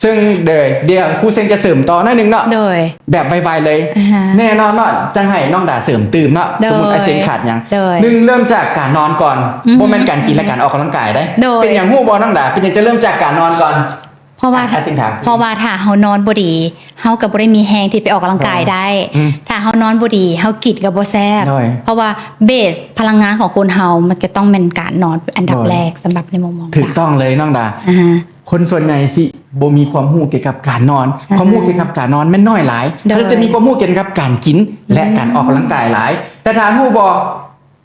ເຊິ່ງ ດ- ດຽວຄູເສັງຈະເສີມຕໍ່ໜ້ອຍໜຶ່ງເນາະ ໂດຍ ແບບໄວໆເລີຍ ອ່າຮະ ແນ່ນອນເນາະ ຈັ່ງໃຫ້ນ້ອງດາເສີມຕື່ມເນາະ ໂດຍ ສົມມຸດອ້າຍເສັງຂາດຫຍັງ ໂດຍ ໜຶ່ງ ເລີ່ມຈາກການນອນກ່ອນ ອືຮຶ ບໍ່ແມ່ນການກິນ ແລະ ການອອກກຳລັງກາຍເດ້ ໂດຍ ເປັນຫຍັງຮູ້ບໍ່ນ້ອງດາ ເປັນຫຍັງຈະເລີ່ມຈາກການນນອນກ່ອນ? ເພາະວ່າ ອ່ະ ອ້າຍເສັງຖາມ ເພາະວ່າຖ້າເຮົານອນບໍ່ດີ ເຮົາກໍບໍ່ໄດ້ມີແຮງທີ່ໄປອອກກຳລັງກາຍ ໂດຍ ໄດ້ ອືມ ຖ້າເຮົານອນບໍ່ດີ ເຮົາກິນກໍບໍ່ແຊບ ໂດຍ ເພາະວ່າເບສພະລັງງານຂອງຄົນເຮົາ ມັນກໍຕ້ອງແມ່ນການນອນເປັນອັນດັບ ໂດຍ ແລກ ສຳລັບໃນມຸມມອງ ຖືກຕ້ອງເລີຍນ້ອງດາ ອ່າຮະ ຄົນສ່ວນໃຫຍ່ຊິບໍ່ມີຄວາມຮູ້ກ່ຽວກັບການນອນ ອ່າຮະ ຄວາມຮູ້ກ່ຽວກັບການນອນແມ່ນໜ້ອຍຫຼາຍ ໂດຍ ທ່ານຈະມີຄວາມຮູ້ກ່ຽວກັບການກິນ ອືມ ແລະ ການອອກກຳລັງກາຍຫຼາຍ ແຕ່ທ່ານຮູ້ບໍ່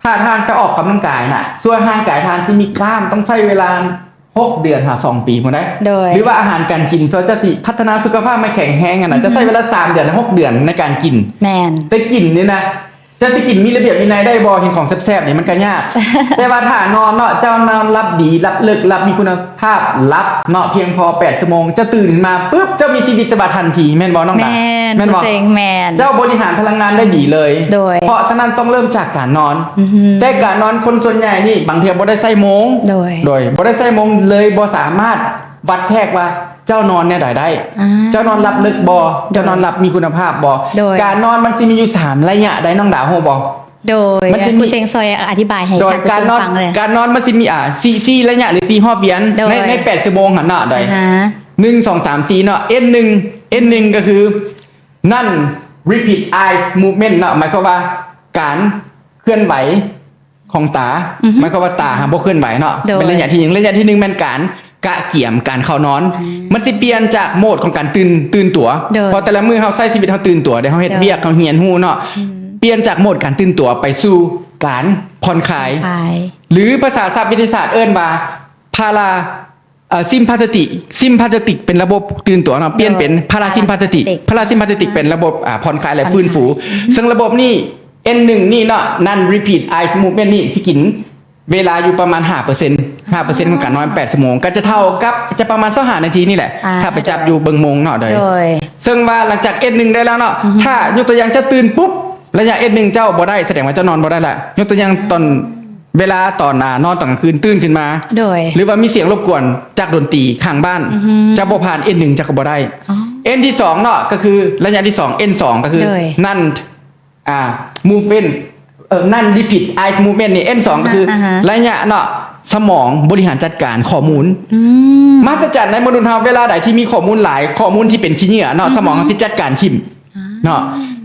ຖ້າທ່ານໄປອອກກຳລັງກາຍນະ ສ່ວນຮ່າງກາຍທ່ານຊິມີກ້າມ ຕ້ອງໃຊ້ເວລາຫົກເດືອນຫາສອງປີພຸ້ນໃດ ໂດຍ ຫຼືວ່າອາຫານການກິນ ສ່ວນເຈົ້າຊິພັດທະນາສຸຂະພາບໃຫ້ແຂງແຮງຫັ້ນນະ ອືຮຶ ຈະໃຊ້ເວລາສາມເດືອນຫາຫົກເດືອນໃນການກິນ ແມ່ນ ແຕ່ກິນນີ້ນະ ເຈົ້າຊິກິນມີລະບຽບວິໄນໄດ້ບໍ່? ເຫັນຂອງແຊບໆນີ້ມັນກະຍາກ ແຕ່ວ່າຖ້ານອນເນາະ ເຈົ້ານອນຫຼັບດີ ຫຼັບເລິກ ຫຼັບມີຄຸນນະພາບ ຫຼັບເນາະ ພຽງພໍແປດຊົ່ວໂມງ ເຈົ້າຕື່ນຂຶ້ນມາປຶບ ເຈົ້າມີຊີວິດຕະບາທັນທີ ແມ່ນບໍ່ນ້ອງດາ? ແມ່ນ ແມ່ນບໍ່? ແມ່ນ ເຈົ້າບໍລິຫານພະລັງງານໄດ້ດີເລີຍ ໂດຍ ເພາະສະນັ້ນຕ້ອງເລີ່ມຈາກການນອນ ອືຮຶ ແຕ່ການນອນຄົນສ່ວນໃຫຍ່ນີ້ ບາງເທື່ອບໍ່ໄດ້ໃຊ້ໂມງ ໂດຍ ໂດຍ ບໍ່ໄດ້ໃຊ້ໂມງ ເລີຍບໍ່ສາມາດວັດແທກວ່າ ເຈົ້ານອນແນວໃດໄດ້ ອ່າ ເຈົ້ານອນຫຼັບເລິກບໍ່ ໂດຍ ເຈົ້ານອນຫຼັບມີຄຸນນະພາບບໍ່ ໂດຍ ການນອນມັນຊິມີຢູ່ສາມໄລຍະໃດ໋ ນ້ອງດາຮູ້ບໍ່? ໂດຍ ມັນຊິມີ ຄູເສັງຊ່ອຍອະທິບາຍໃຫ້ ໂດຍ ທ່ານຜູ້ຊົມຟັງແດ່ ການນອນ ການນອນມັນຊິມີ ອ່າ ສີ່ ສີ່ໄລຍະ ຫຼື ສີ່ຮອບວຽນ ໂດຍ ໃນ ໃນແປດຊົ່ວໂມງຫັ້ນເນາະ ໂດຍ ອ່າຮະ ໜຶ່ງ ສອງ ສາມ ສີ່ເນາະ ເອັນໜຶ່ງ ເອັນໜຶ່ງ ກໍຄື non repeat eye movement ເນາະ ໝາຍຄວາມວ່າການເຄື່ອນໄຫວ ຂອງຕາ ອືຮຶ ໝາຍຄວາມວ່າຕາຫາບໍ່ເຄື່ອນໄຫວເນາະ ໂດຍ ເປັນໄລຍະທີໜຶ່ງ ໄລຍະທີໜຶ່ງແມ່ນການກະກຽມການເຂົ້ານອນ ອືມ ມັນຊິປ່ຽນຈາກໂໝດຂອງການຕື່ນ ຕື່ນຕົວ ໂດຍ ເພາະແຕ່ລະມື້ເຮົາໃຊ້ຊີວິດເຮົາຕື່ນຕົວເດ້ ເຮົາເຮັດ ໂດຍ ວຽກ ເຮົາຮຽນຮູ້ເນາະ ອືມ ປ່ຽນຈາກໂໝດການຕື່ນຕົວໄປສູ່ການຜ່ອນຄາຍ ຄາຍ ຫຼືພາສາສັບວິທະຍາສາດເອີ້ນວ່າ parasympathetic sympathetic ເປັນລະບົບຕື່ນຕົວເນາະ ປ່ຽນເປັນ parasympathetic parasympathetic ເປັນລະບົບ ອ່າ ຜ່ອນຄາຍ ແລະຟື້ນຟູ. ເຊິ່ງລະບົບນີ້ ເອັນໜຶ່ງນີ້ເນາະ non repeat eye movement ນີ້ຊິກິນເວລາຢູ່ປະມານຫ້າເປີເຊັນ ຫ້າເປີເຊັນຂອງການນອນແປດຊົ່ວໂມງ ກໍຈະເທົ່າກັບ ຈະປະມານຊາວຫ້ານາທີນີ້ແຫຼະ ອ່າ ຖ້າໄປຈັບຢູ່ເບິ່ງໂມງເນາະ. ໂດຍ ໂດຍ ເຊິ່ງວ່າຫຼັງຈາກ ເອັນໜຶ່ງ ໄດ້ແລ້ວເນາະ ອືຮຶ ຖ້າຍົກຕົວຢ່າງເຈົ້າຕື່ນປຸບ ໄລຍະ ເອັນໜຶ່ງ ເຈົ້າບໍ່ໄດ້ ສະແດງວ່າເຈົ້ານອນບໍ່ໄດ້ລະ. ຍົກຕົວຢ່າງຕອນ ເວລາຕອນ ອ່າ ນອນຕອນກາງຄືນຕື່ນຂຶ້ນມາ ໂດຍ ຫຼືວ່າມີສຽງລົບກວນຈາກດົນຕີຂ້າງບ້ານ ອືຮຶ ເຈົ້າບໍ່ຜ່ານ ເອັນໜຶ່ງ ເຈົ້າກໍບໍ່ໄດ້. ອໍ ເອັນທີສອງເນາະ ກໍຄືໄລຍະທີສອງ ເອັນສອງ ກໍຄື ໂດຍ non ອ່າ movement ເອີ non repeat eye movement ນີ້ ເອັນສອງ ກໍຄື ອ່າຮະ ໄລຍະເນາະ ສະໝອງບໍລິຫານຈັດການຂໍ້ມູນ. ອືມ ມະຫັດສະຈັນໃນມະນຸດເຮົາ ເວລາໃດທີ່ມີຂໍ້ມູນຫຼາຍ ຂໍ້ມູນທີ່ເປັນຂີ້ເຫຍື້ອເນາະ ອືຮຶ ສະໝອງເຮົາຊິຈັດການຖິ້ມ ອ່າ ເນາະ.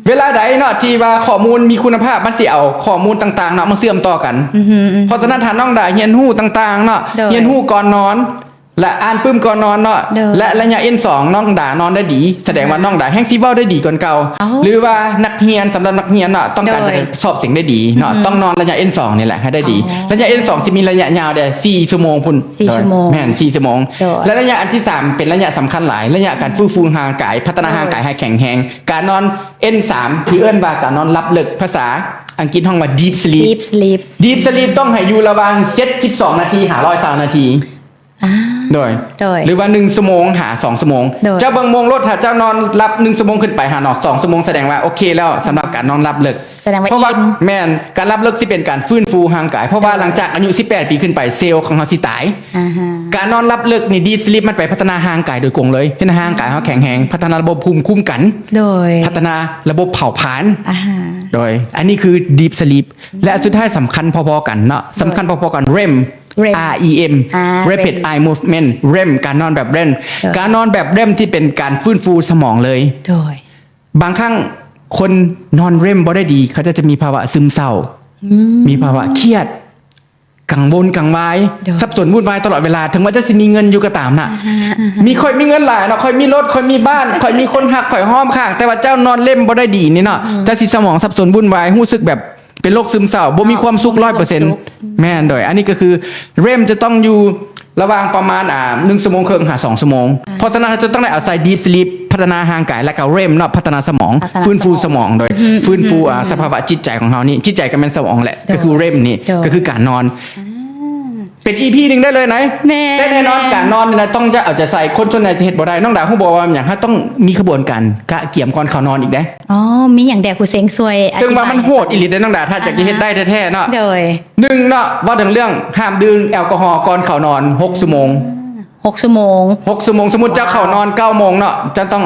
ເວລາໃດເນາະທີ່ວ່າຂໍ້ມູນມີຄຸນນະພາບ ມັນຊິເອົາຂໍ້ມູນຕ່າງໆເນາະມາເຊື່ອມຕໍ່ກັນ. ອືຮຶ ອືຮຶ ເພາະສະນັ້ນ ຖ້ານ້ອງດາຮຽນຮູ້ຕ່າງໆເນາະ ໂດຍ ຮຽນຮູ້ກ່ອນນອນ ແລະ ອ່ານປຶ້ມກ່ອນນອນເນາະ ໂດຍ ແລະ ໄລຍະ ເອັນສອງ ນ້ອງດານອນໄດ້ດີ ສະແດງວ່າ ອ່າ ນ້ອງດາແຮ່ງຊິເວົ້າໄດ້ດີກ່ອນເກົ່າ. ເອົ້າ ຫຼືວ່ານັກຮຽນ ສຳລັບນັກຮຽນເນາະ ຕ້ອງການ ໂດຍ ຈະສອບເສັງໄດ້ດີເນາະ ອືຮຶ ຕ້ອງນອນໄລຍະ ເອັນສອງ ນີ້ແຫຼະໃຫ້ໄດ້ດີ. ອໍ ໄລຍະ ເອັນສອງ ຊິມີໄລຍະຍາວແດ່ ສີ່ຊົ່ວໂມງພຸ້ນ. ສີ່ຊົ່ວໂມງ ແມ່ນ ສີ່ຊົ່ວໂມງ. ໂດຍ ແລະ ໄລຍະອັນທີສາມ ເປັນໄລຍະສຳຄັນຫຼາຍ ໄລຍະການ ໂດຍ ຟື້ນຟູຮ່າງກາຍ ພັດທະນາ ໂດຍ ຮ່າງກາຍໃຫ້ແຂງແຮງ. ການນອນ ເອັນສາມ ທີ່ເອີ້ນວ່າການນອນຫຼັບເລິກ ພາສາອັງກິດຮ້ອງວ່າ deep sleep deep sleep deep sleep ຕ້ອງໃຫ້ຢູ່ລະຫວ່າງ ເຈັດສິບສອງນາທີ ຫາ ຮ້ອຍຊາວນາທີ. ອ່າ ໂດຍ ໂດຍ ຫຼືວ່າ ໜຶ່ງຊົ່ວໂມງຫາ ສອງຊົ່ວໂມງ. ໂດຍ ເຈົ້າເບິ່ງໂມງໂລດ ຖ້າເຈົ້ານອນຫຼັບ ໜຶ່ງຊົ່ວໂມງຂຶ້ນໄປຫາເນາະ ສອງຊົ່ວໂມງ ສະແດງວ່າໂອເຄແລ້ວ ສຳລັບການນອນຫຼັບເລິກ. ສະແດງວ່າ ເພາະວ່າ ອີ່ມ ແມ່ນ ການຫຼັບເລິກຊິເປັນການຟື້ນຟູຮ່າງກາຍ ເພາະວ່າ ໂດຍ ຫຼັງຈາກອາຍຸສິບແປດປີຂຶ້ນໄປ ເຊວຂອງເຮົາຊິຕາຍ. ອ່າຮະ ການນອນຫຼັບເລິກນີ້ deep sleep ມັນໄປພັດທະນາຮ່າງກາຍໂດຍກົງເລີຍ ເຮັດໃຫ້ຮ່າງກາຍເຮົາແຂງແຮງ ພັດທະນາລະບົບພູມຄຸ້ມກັນ. ໂດຍ ພັດທະນາລະບົບເຜົາຜານ. ອ່າຮະ ໂດຍ ອັນນີ້ຄື deep sleep ແລະ ອັນສຸດທ້າຍສຳຄັນພໍໆກັນເນາະ ໂດຍ ສຳຄັນພໍໆກັນ REM REM REM ອ່າ rapid eye movement REM ການນອນແບບ REM ໂດຍ ການນອນແບບ REM ທີ່ເປັນການຟື້ນຟູສະໝອງເລີຍ. ໂດຍ ບາງຄັ້ງຄົນນອນ REM ບໍ່ໄດ້ດີ ເຂົາເຈົ້າຈະມີພາວະຊຶມເສົ້າ ອືມ ມີພາວະຄຽດ ກັງວົນກັງວາຍ ໂດຍ ສັບສົນວຸ່ນວາຍຕະຫຼອດເວລາ ເຖິງວ່າເຈົ້າຊິມີເງິນຢູ່ກໍຕາມນະ. ອ່າຮະ ອ່າຮະ ມີ ຂ້ອຍມີເງິນຫຼາຍເນາະ ຂ້ອຍມີລົດ ຂ້ອຍມີບ້ານ ຂ້ອຍມີຄົນຮັກ ຂ້ອຍຫ້ອມຂ້າງ ແຕ່ວ່າເຈົ້ານອນ REM ບໍ່ໄດ້ດີນີ້ເນາະ ອືມ ເຈົ້າຊິສະໝອງສັບສົນວຸ່ນວາຍ ຮູ້ສຶກແບບ ເປັນໂລກຊຶມເສົ້າ ບໍ່ມີຄວາມສຸກ ບໍ່ມີຄວາມສຸກ ຮ້ອຍເປີເຊັນ. ແມ່ນ ໂດຍ ອັນນີ້ກໍຄື REM ຈະຕ້ອງຢູ່ລະຫວ່າງປະມານ ອ່າ ໜຶ່ງຊົ່ວໂມງເຄິ່ງຫາສອງຊົ່ວໂມງ. ອ່າ ເພາະສະນັ້ນ ເຮົາຈະຕ້ອງໄດ້ອາໄສ deep sleep ພັດທະນາຮ່າງກາຍ ແລະກໍ REM ເນາະ ພັດທະນາສະໝອງ ອໍ ພັດທະນາ ຟື້ນຟູສະໝອງ ໂດຍ ອືມ ຟື້ນຟູ ອືມ ອ່າ ອືມ ສະພາວະຈິດໃຈຂອງເຮົານີ້ ຈິດໃຈກໍແມ່ນສະໝອງແຫຼະ ໂດຍ ກໍຄື REM ນີ້ ໂດຍ ກໍຄືການນອນ. ອ່າ ເປັນ ອີພີ ໜຶ່ງໄດ້ເລີຍນະ. ແມ່ນ ແຕ່ແນ່ນອນ ແມ່ນ ການນອນນີ້ນະ ຕ້ອງຈະເອົາໃຈໃສ່ ຄົນສ່ວນໃຫຍ່ຈະເຮັດບໍ່ໄດ້. ນ້ອງດາຮູ້ບໍ່ວ່າມັນຫຍັງ ເຮົາຕ້ອງມີຂະບວນການກະກຽມກ່ອນເຂົ້ານອນອີກເດ້. ອໍ ມີຫຍັງແດ່ ຄູເຊັງຊ່ວຍອະທິບາຍ. ເຊິ່ງວ່າມັນໂຫດອີ່ຫຼີເດ້ນ້ອງດາ ຖ້າຢາກຈະເຮັດໄດ້ແທ້ໆເນາະ. ອ່າຮະ ໂດຍ ໜຶ່ງເນາະ ເວົ້າເຖິງເລື່ອງຫ້າມດື່ມແອລກໍຮໍກ່ອນເຂົ້ານອນ ຫົກຊົ່ວໂມງ. ຫົກຊົ່ວໂມງ ຫົກຊົ່ວໂມງ. ສົມມຸດເຈົ້າເຂົ້ານອນ ວ້າວ ເກົ້າໂມງເນາະ ເຈົ້າຕ້ອງ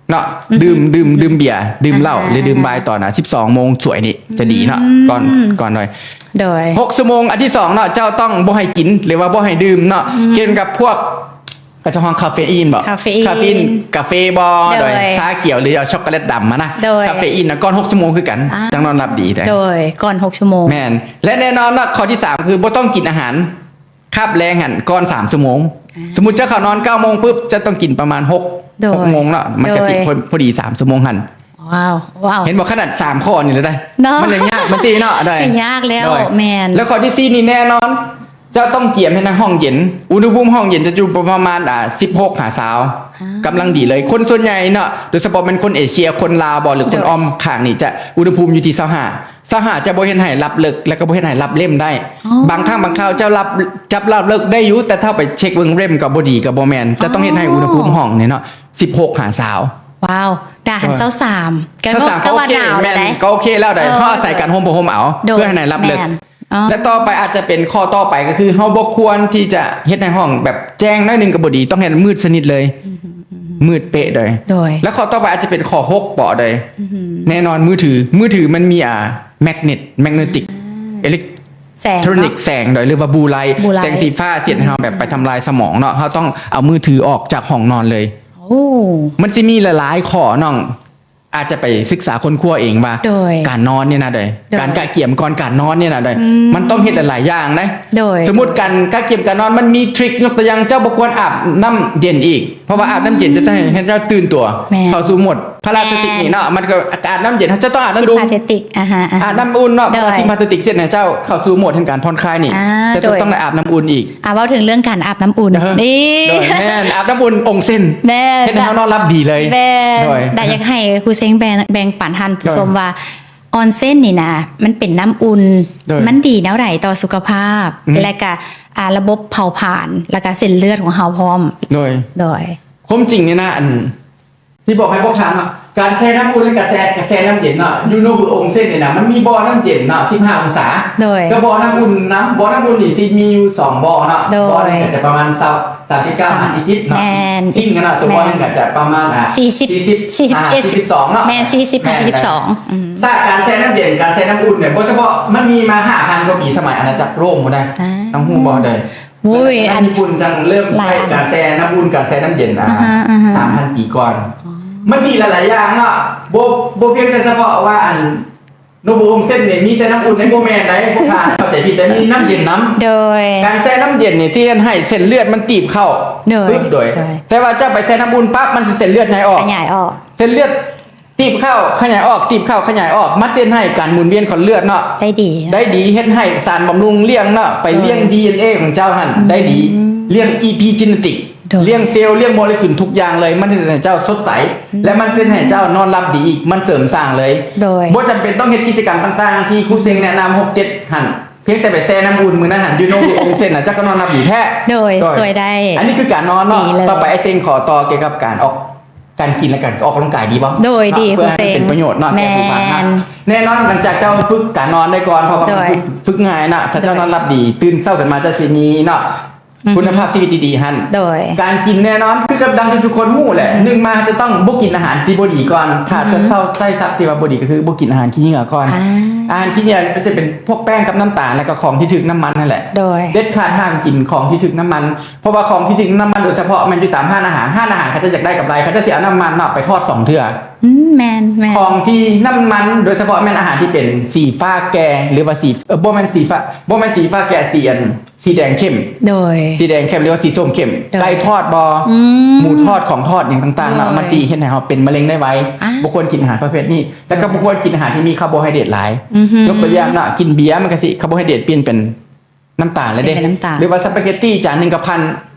ເນາະ ອືຮຶ ດື່ມ ດື່ມ ດື່ມເບຍ ດື່ມເຫຼົ້າ ອ່າຮະ ຫຼືດື່ມວາຍຕອນ ອ່າ ສິບສອງໂມງສວຍນີ້ຈະດີເນາະ. ອືມ ກ່ອນ ກ່ອນໂດຍ ໂດຍ ຫົກຊົ່ວໂມງ ອັນທີສອງເນາະ ເຈົ້າຕ້ອງບໍ່ໃຫ້ກິນ ຫຼືວ່າບໍ່ໃຫ້ດື່ມເນາະ. ອືມ ກ່ຽວກັບພວກ ເຂົາເຈົ້າຮ້ອງຄາເຟອີນບໍ? ຄາເຟອີນ ຄາເຟອີນ ກາເຟບໍ? ໂດຍ ໂດຍ ຊາຂຽວ ຫຼືວ່າຊັອກໂກແລັດດຳຫັ້ນນະ. ໂດຍ ຄາເຟອີນນະ ກ່ອນຫົກຊົ່ວໂມງຄືກັນ ອ່າ ຈັ່ງນອນຫຼັບດີໄດ້. ໂດຍ ກ່ອນຫົກຊົ່ວໂມງ. ແມ່ນ ແລະແນ່ນອນເນາະ ຂໍ້ທີສາມຄືບໍ່ຕ້ອງກິນອາຫານ ຄາບແລງຫັ້ນກ່ອນສາມຊົ່ວໂມງ. ອ່າ ສົມມຸດເຈົ້າເຂົ້ານອນເກົ້າໂມງປຶບ ເຈົ້າຕ້ອງກິນປະມານຫົກ ຫົກໂມງເນາະ ມັນກະຊິພໍດີສາມຊົ່ວໂມງຫັ້ນ. ວ້າວ ວ້າວ ເຫັນບໍ່ ຂະໜາດສາມຂໍ້ນີ້ລະໄດ໋ເນາະ ມັນຍັງຍາກ ມັນຕິເນາະ. ໂດຍ ຍາກແລ້ວ. ໂດຍ ແມ່ນ ແລ້ວຂໍ້ທີສີ່ນີ້ແນ່ນອນ ເຈົ້າຕ້ອງກຽມໃຫ້ໃນຫ້ອງເຢັນ ອຸນຫະພູມຫ້ອງເຢັນຈະຢູ່ປະມານ ອ່າ ສິບຫົກຫາຊາວ ອ່າ ກຳລັງດີເລີຍ. ຄົນສ່ວນໃຫຍ່ເນາະ ໂດຍສະເພາະແມ່ນຄົນເອເຊຍ ຄົນລາວບໍ ຫຼືຄົນ ໂດຍ ອ້ອມຂ້າງນີ້ ຈະອຸນຫະພູມຢູ່ທີ່ຊາວຫ້າ ຊາວຫ້າຈະບໍ່ເຮັດໃຫ້ຫຼັບເລິກ ແລະກໍບໍ່ເຮັດໃຫ້ຫຼັບເລັມໄດ້. ອໍ ບາງຄັ້ງບາງຄາວເຈົ້າຫຼັບ ຈັບຫຼັບເລິກໄດ້ຢູ່ ແຕ່ຖ້າໄປເຊັກເບິ່ງ REM ກໍບໍ່ດີ ກໍບໍ່ແມ່ນ. ອໍ ຈະຕ້ອງເຮັດໃຫ້ອຸນຫະພູມຫ້ອງນີ້ເນາະ ສິບຫົກຫາຊາວ. ວ້າວ ດາຫັນ ເອີ ຊາວສາມ ກໍ ຊາວສາມ ກໍວ່າ ກໍໂອເຄ ໜາວແລ້ວ ແມ່ນ ໄດ໋ ກໍໂອເຄແລ້ວໄດ໋. ອໍ ເຮົາອາໄສການຮົ່ມຜ້າຫົ່ມເອົາ ໂດຍ ເພື່ອໃຫ້ໃນຫຼັບເລິກ. ແມ່ນ ອໍ ແລະຕໍ່ໄປອາດຈະເປັນຂໍ້ຕໍ່ໄປ ກໍຄືເຮົາບໍ່ຄວນທີ່ຈະເຮັດໃຫ້ຫ້ອງແບບແຈ້ງໜ້ອຍໜຶ່ງກໍບໍ່ດີ ຕ້ອງເຮັດໃຫ້ມືດສະໜິດເລີຍ. ອືມ ອືມ ອືມ ມືດເປະເລີຍ. ໂດຍ ແລະຂໍ້ຕໍ່ໄປອາດຈະເປັນຂໍ້ຫົກເບາະເລີຍ. ອືມ ແນ່ນອນ ມືຖື ມືຖືມັນມີ ອ່າ ແມັກເນັດ ແມັກເນັດຕິກ ອ່າ ເອເລັກ ແສງເນາະ ໂທຣນິກ ແສງໂດຍ ຫຼືວ່າບລູໄລ ບລູໄລ ແສງສີຟ້າ ເຮັດໃຫ້ເຮົາແບບໄປທຳລາຍສະໝອງເນາະ. ອືມ ເຮົາຕ້ອງເອົາມືຖືອອກຈາກຫ້ອງນອນເລີຍ. ໂອ້ ມັນຊິມີຫຼາຍໆຂໍ້ນ້ອງ ອາດຈະໄປສຶກສາຄົ້ນຄວ້າເອງວ່າ ໂດຍ ການນອນນີ້ນະ ໂດຍ ໂດຍ ການກະກຽມກ່ອນການນອນນີ້ນະ ໂດຍ ອືມ ມັນຕ້ອງເຮັດຫຼາຍໆຢ່າງນະ. ໂດຍ ສົມມຸດການກະກຽມການນອນມັນມີທຣິກ ຍົກຕົວຢ່າງ ເຈົ້າບໍ່ຄວນອາບນ້ຳເຢັນອີກ ເພາະວ່າອາບນ້ຳເຢັນຈະໃຫ້ ໃຫ້ເຈົ້າຕື່ນຕົວ ແມ່ນ ເຂົ້າສູ່ໂໝດ ພາລາສະຕິກນີ້ເນາະ ມັນກໍອາບນ້ຳເຢັນ ເຮົາຈະຕ້ອງອາບນ້ຳດຸ່ມ ຊິມພາສະຕິກ ອາຮະ ອາຮະ ອາບນ້ຳອຸ່ນເນາະ ໂດຍ ເພາະວ່າຊິມພາສະຕິກເຮັດໃຫ້ເຈົ້າເຂົ້າສູ່ໂໝດແຫ່ງການຜ່ອນຄາຍນີ້ ອ່າ ຈະ ໂດຍ ຕ້ອງໄດ້ອາບນ້ຳອຸ່ນອີກ. ອ່າ ເວົ້າເຖິງເລື່ອງການອາບນ້ຳອຸ່ນ ເອີ ນີ້ ໂດຍ ແມ່ນ ອາບນ້ຳອຸ່ນອົງເຊັນ ແມ່ນ ເຮັດໃຫ້ເຮົານອນຫຼັບດີເລີຍ ແມ່ນ ໂດຍ ດາຢາກໃຫ້ຄູເຊັງແບ່ງ ແບ່ງປັນທ່ານຜູ້ຊົມ ໂດຍ ວ່າ ອອນເຊັນນີ້ນະ ມັນເປັນນ້ຳອຸ່ນ ໂດຍ ມັນດີແນວໃດຕໍ່ສຸຂະພາບ ອືມ ແລະກະ ອ່າ ລະບົບເຜົາຜານ ແລະກະເສັ້ນເລືອດຂອງເຮົາພ້ອມ ໂດຍ ໂດຍ ຄວາມຈິງນີ້ນະ ອັນ ຊິບອກໃຫ້ພວກທ່ານເນາະ ການແຊ່ນ້ຳອຸ່ນ ແລະກະແຊ່ ກະແຊ່ນ້ຳເຢັນເນາະ ຢູ່ໂນບຸອົງເຊັນນີ້ນະ ມັນມີບໍ່ນ້ຳເຢັນເນາະ ສິບຫ້າອົງສາ ໂດຍ ກັບບໍ່ນ້ຳອຸ່ນນຳ ບໍ່ນ້ຳອຸ່ນນີ້ຊິມີຢູ່ສອງບໍ່ເນາະ ໂດຍ ບໍ່ໜຶ່ງກໍຈະປະມານຊາວ ສາມສິບເກົ້າ ຫາ ສີ່ສິບເນາະ ແມ່ນ ຊິງກັນເນາະ ຕົວບໍ່ໜຶ່ງກໍຈະປະມານ ອ່າ ສີ່ສິບ ສີ່ສິບ ສີ່ສິບເອັດ ຫາ ສີ່ສິບສອງເນາະ ແມ່ນ ສີ່ສິບ ຫ້າສິບສອງ ອືມ ສາການແຊ່ນ້ຳເຢັນ ການແຊ່ນ້ຳອຸ່ນນີ້ ບໍ່ສະເພາະ ມັນມີມາຫ້າພັນກວ່າປີ ສະໄໝອານາຈັກໂຣມພຸ້ນນະ ອ່າ ຕ້ອງຮູ້ບໍ່ເດີ ໂອ້ຍ ອັນຍີ່ປຸ່ນຈັ່ງເລີ່ມໃຊ້ການແຊ່ນ້ຳອຸ່ນ ການແຊ່ນ້ຳເຢັນ ອ່າ ອ່າຮະ ອ່າຮະ ສາມພັນປີກ່ອນ ອໍ ມັນດີຫຼາຍໆຢ່າງເນາະ ບໍ່ ບໍ່ພຽງແຕ່ສະເພາະວ່າອັນ ໂນບຸອົງເຊັນນີ້ມີແຕ່ນ້ຳອຸ່ນ ບໍ່ແມ່ນໃດ ພວກທ່ານເຂົ້າໃຈຜິດ ແຕ່ມີນ້ຳເຢັນນຳ ໂດຍ ການແຊ່ນ້ຳເຢັນນີ້ທີ່ເຮັດໃຫ້ເສັ້ນເລືອດມັນຕີບເຂົ້າ ໂດຍ ປຶບ ໂດຍ ໂດຍ ແຕ່ວ່າເຈົ້າໄປແຊ່ນ້ຳອຸ່ນປັບ ມັນຊິເສັ້ນເລືອດໃຫຍ່ອອກ ຂະຫຍາຍອອກ ເສັ້ນເລືອດ ຕີບເຂົ້າຂະຫຍາຍອອກ ຕີບເຂົ້າຂະຫຍາຍອອກ ມັນເຮັດໃຫ້ການໝູນວຽນຂອງເລືອດເນາະ ໄດ້ດີ ໄດ້ດີ ເຮັດໃຫ້ສານບຳລຸງລ້ຽງເນາະ ໄປລ້ຽງ ໂດຍ ດີເອັນເອ ຂອງເຈົ້າຫັ້ນ ອືມ ໄດ້ດີ ລ້ຽງອີພີເຈເນຕິກ ໂດຍ ລ້ຽງເຊວ ລ້ຽງໂມເລກຸນທຸກຢ່າງເລີຍ ມັນເຮັດໃຫ້ເຈົ້າສົດໃສ ໂດຍ ແລະ ມັນເຮັດໃຫ້ເຈົ້ານອນຫຼັບດີອີກ ມັນເສີມສ້າງເລີຍ ໂດຍ ບໍ່ຈຳເປັນຕ້ອງເຮັດກິດຈະກຳຕ່າງໆ ທີ່ຄູເຊັງແນະນຳ ຫົກເຈັດ ຫັ້ນ ພຽງແຕ່ໄປແຊ່ນ້ຳອຸ່ນມື້ນັ້ນຫັ້ນ ຢູ່ໂນບຸອົງເຊັນນະ ເຈົ້າກໍນອນຫຼັບດີແທ້ ໂດຍ ໂດຍ ຊ່ວຍໄດ້ ອັນນີ້ຄືການນອນເນາະ ດີເລີຍ ຕໍ່ໄປອ້າຍເຊັງຂໍຕໍ່ກ່ຽວກັບການອອກ ການກິນ ແລະ ການອອກກຳລັງກາຍດີບໍ່? ໂດຍ ເນາະ ດີ ເພື່ອໃຫ້ມັນເປັນປະໂຫຍດເນາະ ແມ່ນ ແກ່ຜູ້ຟັງເນາະ ແນ່ນອນ ຫຼັງຈາກເຈົ້າຝຶກການນອນໄດ້ກ່ອນ ເພາະວ່າມັນ ໂດຍ ຝຶກ ຝຶກງ່າຍເນາະ ຖ້າເຈົ້າ ໂດຍ ນອນຫຼັບດີ ຕື່ນເຊົ້າຂຶ້ນມາເຈົ້າຊິມີເນາະ ອືຮຶ ຄຸນນະພາບຊີວິດທີ່ດີຫັ້ນ ໂດຍ ການກິນແນ່ນອນ ຄືກັບດັ່ງທີ່ທຸກຄົນຮູ້ແຫຼະ ອືຮຶ ໜຶ່ງມາເຮົາຈະຕ້ອງບໍ່ກິນອາຫານທີ່ບໍ່ດີກ່ອນ ຖ້າ ອືຮຶ ຈະເຊົາໃຊ້ສັບທີ່ວ່າບໍ່ດີ ກໍຄືບໍ່ກິນອາຫານຂີ້ເຫຍື້ອກ່ອນ ອ່າ ອາຫານຂີ້ເຫຍື້ອກໍຈະເປັນພວກແປ້ງກັບນ້ຳຕານ ແລ້ວກໍຂອງທີ່ຖືກນ້ຳມັນຫັ້ນແຫຼະ ໂດຍ ເດັດຂາດຫ້າມກິນຂອງທີ່ຖືກນ້ຳມັນ ເພາະວ່າຂອງທີ່ຖືກນ້ຳມັນໂດຍສະເພາະແມ່ນຢູ່ຕາມຮ້ານອາຫານ ຮ້ານອາຫານເຂົາເຈົ້າຢາກໄດ້ກຳໄລ ເຂົາເຈົ້າຊິເອົານ້ຳມັນເນາະໄປທອດສອງເທື່ອ ອືມ ແມ່ນໆ ຂອງທີ່ນ້ຳມັນໂດຍສະເພາະແມ່ນອາຫານທີ່ເປັນສີຟ້າແກ່ ຫຼືວ່າສີ ເອີ ບໍ່ແມ່ນສີຟ້າ ບໍ່ແມ່ນສີຟ້າແກ່ ສີອັນ ສີແດງເຂັ້ມ ໂດຍ ສີແດງເຂັ້ມ ຫຼືວ່າສີສົ້ມເຂັ້ມ ໂດຍ ໄກ່ທອດບໍ່ ອືມ ໝູທອດ ຂອງທອດຫຍັງຕ່າງໆເນາະ ໂດຍ ມັນຊິເຮັດໃຫ້ເຮົາເປັນມະເລັງໄດ້ໄວ ອ່າ ບໍ່ຄວນກິນອາຫານປະເພດນີ້ ແລ້ວກໍ ໂດຍ ບໍ່ຄວນກິນອາຫານທີ່ມີຄາໂບໄຮເດຣດຫຼາຍ ອືຮຶ ຍົກຕົວຢ່າງເນາະ ກິນເບຍມັນກໍຊິຄາໂບໄຮເດຣດປ່ຽນເປັນ ນ້ຳຕານແລ້ວເດ້ ເປັນນ້ຳຕານ ຫຼືວ່າສະປາເກັດຕີຈານໜຶ່ງກໍພັນ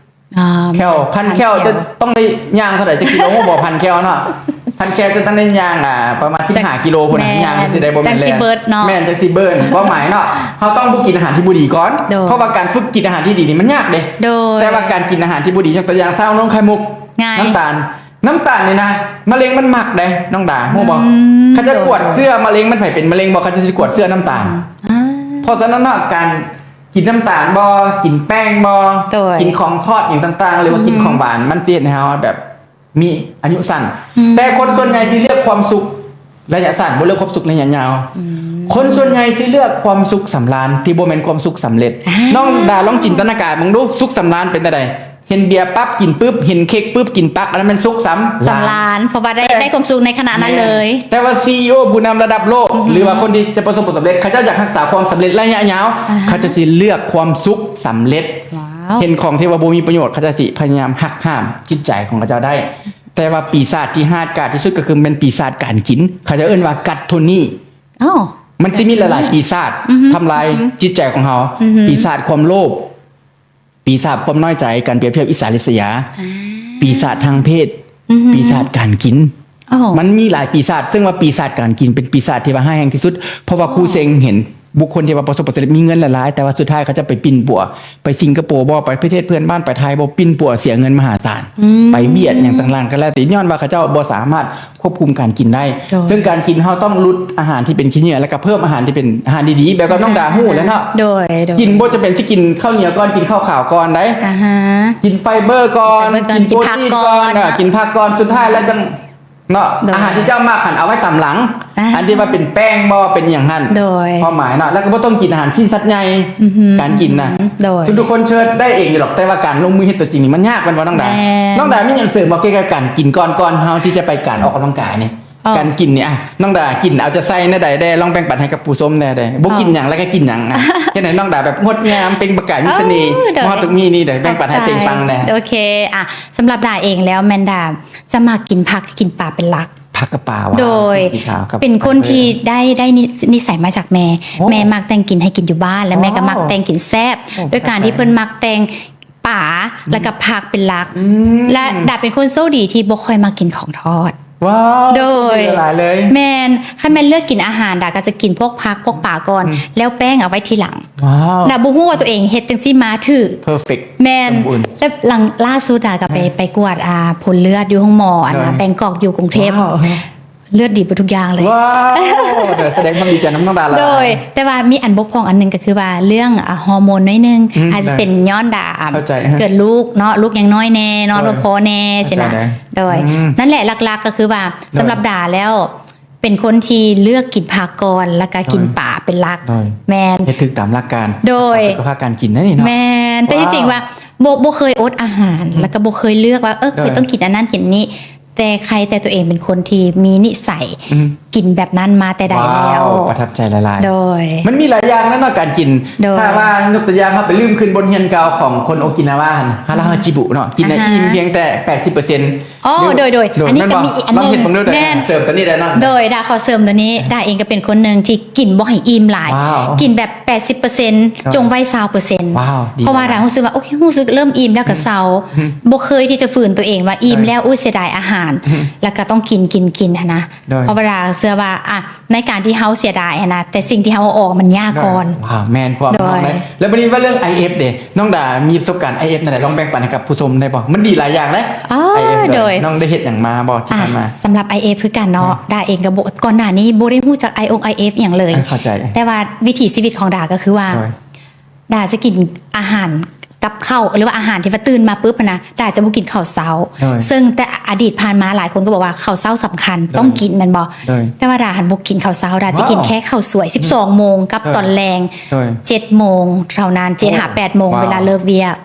ອ່າ ແຄວ ພັນແຄວ ແມ່ນ ພັນແຄວ ຈະຕ້ອງໄດ້ຍ່າງເທົ່າໃດຈັກກິໂລບໍ່ ພັນແຄວເນາະ ພັນແຄວຈະຕ້ອງໄດ້ຍ່າງ ອ່າ ປະມານສິບຫ້າກິໂລພຸ້ນນະ ແມ່ນ ຍ່າງຊິໄດ້ບໍ່ແມ່ນແລ່ນ ຈັ່ງຊິເບີດເນາະ ແມ່ນ ຈັ່ງຊິເບີດ ຄວາມໝາຍເນາະ ເຮົາຕ້ອງບໍ່ກິນອາຫານທີ່ບໍ່ດີກ່ອນ ໂດຍ ເພາະວ່າການຝຶກກິນອາຫານທີ່ດີນີ້ມັນຍາກເດ້ ໂດຍ ແຕ່ວ່າການກິນອາຫານທີ່ບໍ່ດີ ຍົກຕົວຢ່າງ ຊາວນົມໄຂ່ມຸກ ງ່າຍ ນ້ຳຕານ ນ້ຳຕານນີ້ນະ ມະເລັງມັນມັກເດ້ ນ້ອງດາ ຮູ້ບໍ່? ອືມ ເຂົາຈະກວດເຊື້ອມະເລັງ ມັນໃຜເປັນມະເລັງບໍ່ ເຂົາຈະຊິກວດເຊື້ອນ້ຳຕານ ອ່າ ເພາະສະນັ້ນເນາະ ການ ກິນນ້ຳຕານບໍ່ ກິນແປ້ງບໍ່ ໂດຍ ກິນຂອງທອດຫຍັງຕ່າງໆ ຫຼືວ່າ ອືຮຶ ກິນຂອງຫວານ ມັນຊິເຮັດໃຫ້ເຮົາແບບມີອາຍຸສັ້ນ ອືມ ແຕ່ຄົນສ່ວນໃຫຍ່ຊິເລືອກຄວາມສຸກໄລຍະສັ້ນ ບໍ່ເລືອກຄວາມສຸກໄລຍະຍາວ ອືມ ຄົນສ່ວນໃຫຍ່ຊິເລືອກຄວາມສຸກສຳລານ ທີ່ບໍ່ແມ່ນຄວາມສຸກສຳເລັດ ອ່າ ນ້ອງດາລອງຈິນຕະນາການເບິ່ງດູ ສຸກສຳລານເປັນຈັ່ງໃດ? ເຫັນເບຍປັບກິນປຶບ ເຫັນເຄັກປຶບກິນປັກ ອັນນັ້ນແມ່ນສຸກສຳ ສຳລານ ເພາະວ່າໄດ້ ແຕ່ ໄດ້ຄວາມສຸກໃນຂະນະນັ້ນເລີຍ ແມ່ນ ແຕ່ວ່າຊີອີໂອຜູ້ນຳລະດັບໂລກ ອືຮຶ ຫຼືວ່າຄົນທີ່ຈະປະສົບຜົນສຳເລັດ ເຂົາເຈົ້າຢາກຮັກສາຄວາມສຳເລັດໄລຍະຍາວ ອ່າຮະ ເຂົາຈະຊິເລືອກຄວາມສຸກສຳເລັດ ວ້າວ ເຫັນຂອງທີ່ວ່າບໍ່ມີປະໂຫຍດ ເຂົາເຈົ້າຊິພະຍາຍາມຫັກຫ້າມຈິດໃຈຂອງເຂົາເຈົ້າໄດ້ ແຕ່ວ່າປີສາດທີ່ຮ້າຍກາດທີ່ສຸດກໍຄືແມ່ນປີສາດການກິນ ເຂົາເຈົ້າເອີ້ນວ່າກັດໂທນີ ອ້າວ ມັນຊິມີຫຼາຍໆປີສາດ ອືຮຶ ທຳລາຍ ອືຮຶ ຈິດໃຈຂອງເຮົາ ອືຮຶ ປີສາດຄວາມໂລບ ປີສາດຄວາມນ້ອຍໃຈ ການປຽບທຽບ ອິດສາລິດສະຍາ ອ່າ ປີສາດທາງເພດ ອືຮຶ ປີສາດການກິນ ໂອ້ໂຫ ມັນມີຫຼາຍປີສາດ ເຊິ່ງວ່າປີສາດການກິນເປັນປີສາດທີ່ວ່າຮ້າຍແຮງທີ່ສຸດ ເພາະວ່າ ໂອ້ ຄູເຊັງເຫັນບຸກຄົນທີ່ວ່າປະສົບຜົນສຳເລັດ ມີເງິນຫຼາຍໆ ແຕ່ວ່າສຸດທ້າຍເຂົາຈະໄປປິ່ນປົວ ໄປສິງກະໂປບໍ ໄປປະເທດເພື່ອນບ້ານ ໄປໄທບໍ ປິ່ນປົວເສຍເງິນມະຫາສານ ອືມ ໄປຫວຽດຫຍັງຕ່າງໆ ກໍແລ້ວແຕ່ ຍ້ອນວ່າເຂົາເຈົ້າບໍ່ສາມາດ ຄວບຄຸມການກິນໄດ້ ໂດຍ ເຊິ່ງການກິນເຮົາຕ້ອງຫຼຸດອາຫານທີ່ເປັນຂີ້ເຫຍື້ອ ແລ້ວກໍເພີ່ມອາຫານທີ່ເປັນອາຫານດີໆ ແບບກັບນ້ອງດາຮູ້ແຫຼະເນາະ ໂດຍ ໂດຍ ກິນບໍ່ຈຳເປັນຊິກິນເຂົ້າໜຽວກ່ອນ ກິນເຂົ້າຂາວກ່ອນໄດ໋ ອ່າຮະ ກິນໄຟເບີກ່ອນ ກິນໄຟເບີກ່ອນ ກິນໂປຣຕີນກ່ອນ ກິນຜັກກ່ອນ ເນາະ ກິນຜັກກ່ອນ ສຸດທ້າຍແລ້ວຈັ່ງເນາະ ໂດຍ ອາຫານທີ່ເຈົ້າມັກຫັ້ນເອົາໄວ້ຕາມຫຼັງ ອ່າ ອັນທີ່ວ່າເປັນແປ້ງບໍ່ ເປັນຫຍັງຫັ້ນ ໂດຍ ຄວາມໝາຍເນາະ ແລ້ວກໍບໍ່ຕ້ອງກິນອາຫານຊີ້ນສັດໃຫຍ່ ອືຮຶ ການກິນນະ ໂດຍ ທຸກໆຄົນເຊີດໄດ້ເອງຢູ່ດອກ ແຕ່ວ່າການລົງມືເຮັດຕົວຈິງນີ້ມັນຍາກ ແມ່ນບໍ່ ນ້ອງດາ? ແມ່ນ ນ້ອງດາມີຫຍັງເສີມບໍ່ ກ່ຽວກັບການກິນ ກ່ອນ ກ່ອນເຮົາທີ່ຈະໄປການອອກກຳລັງກາຍນີ້? ອໍ ການກິນນີ້ ອ່ະ ນ້ອງດາກິນເອົາໃຈໃສ່ແນວໃດແດ່ ລອງແບ່ງປັນໃຫ້ກັບຜູ້ຊົມແດ່ເດ້ ບໍ່ກິນຫຍັງ ອໍ ແລ້ວກໍກິນຫຍັງ ອ່ະ ເຮັດໃຫ້ນ້ອງດາແບບງົດງາມ ເປັ່ງປະກາຍ ມີສະເໜ່ ໂອ້ ໂດຍ ມາຮອດທຸກມື້ນີ້ເດ້ ແບ່ງປັນໃຫ້ເຕັງຟັງແດ່ ໂອເຄ ອ່ະ ສຳລັບດາເອງແລ້ວ ແມ່ນດາຈະມັກກິນຜັກ ກິນປາເປັນຫຼັກ ຜັກກັບປາວ່າ ໂດຍ ທີ່ເຈົ້າກັບ ເປັນຄົນທີ່ໄດ້ ໄດ້ນິ ນິໄສມາຈາກແມ່. ໂອ້ ແມ່ມັກແຕ່ງກິນໃຫ້ກິນຢູ່ບ້ານ ແລະ ວ້າວ ແມ່ກໍມັກແຕ່ງກິນແຊບ ໂອ້ ໂດຍການທີ່ເພິ່ນມັກແຕ່ງປາ ອືມ ແລ້ວກໍຜັກເປັນຫຼັກ ອືມ ແລະ ດາເປັນຄົນໂຊກດີທີ່ບໍ່ຄ່ອຍມັກກິນຂອງທອດ. ວ້າວ ໂດຍ ໂຊກດີຫຼາຍເລີຍ. ແມ່ນ ຄັນແມ່ນເລືອກກິນອາຫານ ດາກໍຈະກິນພວກຜັກ ພວກປາກ່ອນ ອືມ ແລ້ວແປ້ງເອົາໄວ້ທີຫຼັງ. ວ້າວ ດາບໍ່ຮູ້ວ່າຕົວເອງເຮັດຈັ່ງຊີ້ມາຖືກ ເພີເຟັກ ແມ່ນ ສົມບູນ. ແລ້ວຫຼັງ ລ່າສຸດດາກໍໄປ ອືມ ໄປກວດ ອ່າ ຜົນເລືອດຢູ່ໂຮງໝໍ ອັນນະ ໂດຍ ແບງກອກຢູ່ກຸງເທບ ວ້າວ ເລືອດດີເບິດທຸກຢ່າງເລີຍ. ວ້າວ ໂດຍ ສະແດງຄວາມດີໃຈນຳນ້ອງດາຫຼາຍ. ໂດຍ ແຕ່ວ່າມີອັນບົກຜ່ອງອັນໜຶ່ງກໍຄືວ່າເລື່ອງ ອ່າ ຮໍໂມນໜ້ອຍໜຶ່ງ ອືມ ອາດຈະເປັນຍ້ອນດາ ເຂົ້າໃຈ ເກີດລູກເນາະ ລູກຍັງນ້ອຍແດ່ ນອນ ໂດຍ ບໍ່ພໍແດ່ຊີ້ນະ. ເຂົ້າໃຈ ໂດຍ ອືມ ນັ້ນແຫຼະ ຫຼັກໆກໍຄືວ່າ ໂດຍ ສຳລັບດາແລ້ວ ເປັນຄົນທີ່ເລືອກກິນຜັກກ່ອນ ແລ້ວກໍກິນ ໂດຍ ປາເປັນຫຼັກ. ໂດຍ ແມ່ນ ເຮັດຖືກຕາມຫຼັກການ ໂດຍ ຮັກສາສຸຂະພາບການກິນນັ້ນນີ້ເນາະ. ແມ່ນ ແຕ່ທີ່ຈິງວ່າ ວ້າວ ບໍ່ ບໍ່ເຄີຍອົດອາຫານ ອືມ ແລ້ວກໍບໍ່ເຄີຍເລືອກວ່າ ເອີ ເຄີຍ ໂດຍ ຕ້ອງກິນອັນນັ້ນກິນນີ້ ແຕ່ໃຄແຕ່ຕົວເອງເປັນຄົນທີ່ມີນິໄສ ອືມ ກິນແບບນັ້ນມາແຕ່ໃດແລ້ວ. ວ້າວ ປະທັບໃຈຫຼາຍໆ. ໂດຍ ມັນມີຫຼາຍຢ່າງນະເນາະ ການກິນ. ໂດຍ ຖ້າວ່າຍົກຕົວຢ່າງ ເຮົາໄປລືມຄືນບົດຮຽນເກົ່າຂອງຄົນໂອກິນາວາຫັ້ນ ຮາລາຮາຈິບຸເນາະ ກິນນະ ອ່າຮະ ອີ່ມພຽງແຕ່ແປດສິບເປີເຊັນ. ອໍ ໂດຍ ໂດຍ ໂດຍ ອັນນີ້ກໍມີອີກອັນໜຶ່ງ. ເຫັນເບິ່ງເດີ ແມ່ນ ເສີມຕົວນີ້ໄດ້ເນາະ. ໂດຍ ດາຂໍເສີມຕົວນີ້ ດາເອງກໍເປັນຄົນໜຶ່ງທີ່ກິນບໍ່ໃຫ້ອີ່ມຫຼາຍ ວ້າວ ກິນແບບແປດສິບເປີເຊັນ ໂດຍ ຈົ່ງໄວ້ຊາວເປີເຊັນ. ວ້າວ ເພາະວ່າດາຮູ້ສຶກວ່າ ໂອເຄ ຮູ້ສຶກເລີ່ມອີ່ມແລ້ວກໍເຊົາ ອືມ ບໍ່ເຄີຍທີ່ຈະຝືນຕົວເອງວ່າອີ່ມແລ້ວ ໂອ້ຍ ເສຍດາຍອາຫານ ອືມ ແລ້ວກໍຕ້ອງກິນ ກິນ ກິນຫັ້ນນະ. ໂດຍ ເພາະວ່າດາເຊື່ອວ່າ ອ່ະ ໃນການທີ່ເຮົາເສຍດາຍຫັ້ນນະ ແຕ່ສິ່ງທີ່ເຮົາເອົາອອກມັນຍາກກ່ອນ. ໂດຍ ວ້າວ ແມ່ນຄວາມ ໂດຍ ນ້ອງເດ້. ແລ້ວບັດນີ້ວ່າເລື່ອງ ໄອເອັຟ ເດ້ ນ້ອງດາມີປະສົບການ ໄອເອັຟ ແນວໃດ ລອງແບ່ງປັນໃຫ້ກັບຜູ້ຊົມໄດ້ບໍ່? ມັນດີຫຼາຍຢ່າງເດ້ ອໍ ໄອເອັຟ ໂດຍ ໂດຍ ນ້ອງໄດ້ເຮັດຫຍັງມາບໍ່ທີ່ ອ່າ ຜ່ານມາ? ສຳລັບ ໄອເອັຟ ຄືກັນເນາະ ອ່າ ດາເອງກໍບໍ່ ກ່ອນໜ້ານີ້ບໍ່ໄດ້ຮູ້ຈັກ ໄອອົງ ໄອເອັຟ ອີ່ຫຍັງເລີຍ. ອ່າ ເຂົ້າໃຈ. ແຕ່ວ່າວິຖີຊີວິດຂອງດາກໍຄືວ່າ ໂດຍ ດາຈະກິນອາຫານກັບເຂົ້າ ຫຼືວ່າອາຫານທີ່ວ່າຕື່ນມາປຶບຫັ້ນນະ ດາຈະບໍ່ກິນເຂົ້າເຊົ້າ. ໂດຍ ເຊິ່ງແຕ່ອະດີດຜ່ານມາຫຼາຍຄົນກໍບອກວ່າເຂົ້າເຊົ້າສຳຄັນ ໂດຍ ຕ້ອງກິນແມ່ນບໍ່? ໂດຍ ແຕ່ວ່າດາຫັ້ນບໍ່ກິນເຂົ້າເຊົ້າ ດາຈະກິນ ວ້າວ ແຄ່ເຂົ້າສວຍ ອືມ ສິບສອງໂມງກັບ ໂດຍ ຕອນແລງ ໂດຍ ເຈັດໂມງເທົ່ານັ້ນ ເຈັດຫາແປດໂມງ ໂອ້ ວ້າວ ເວລາເລີກວຽກ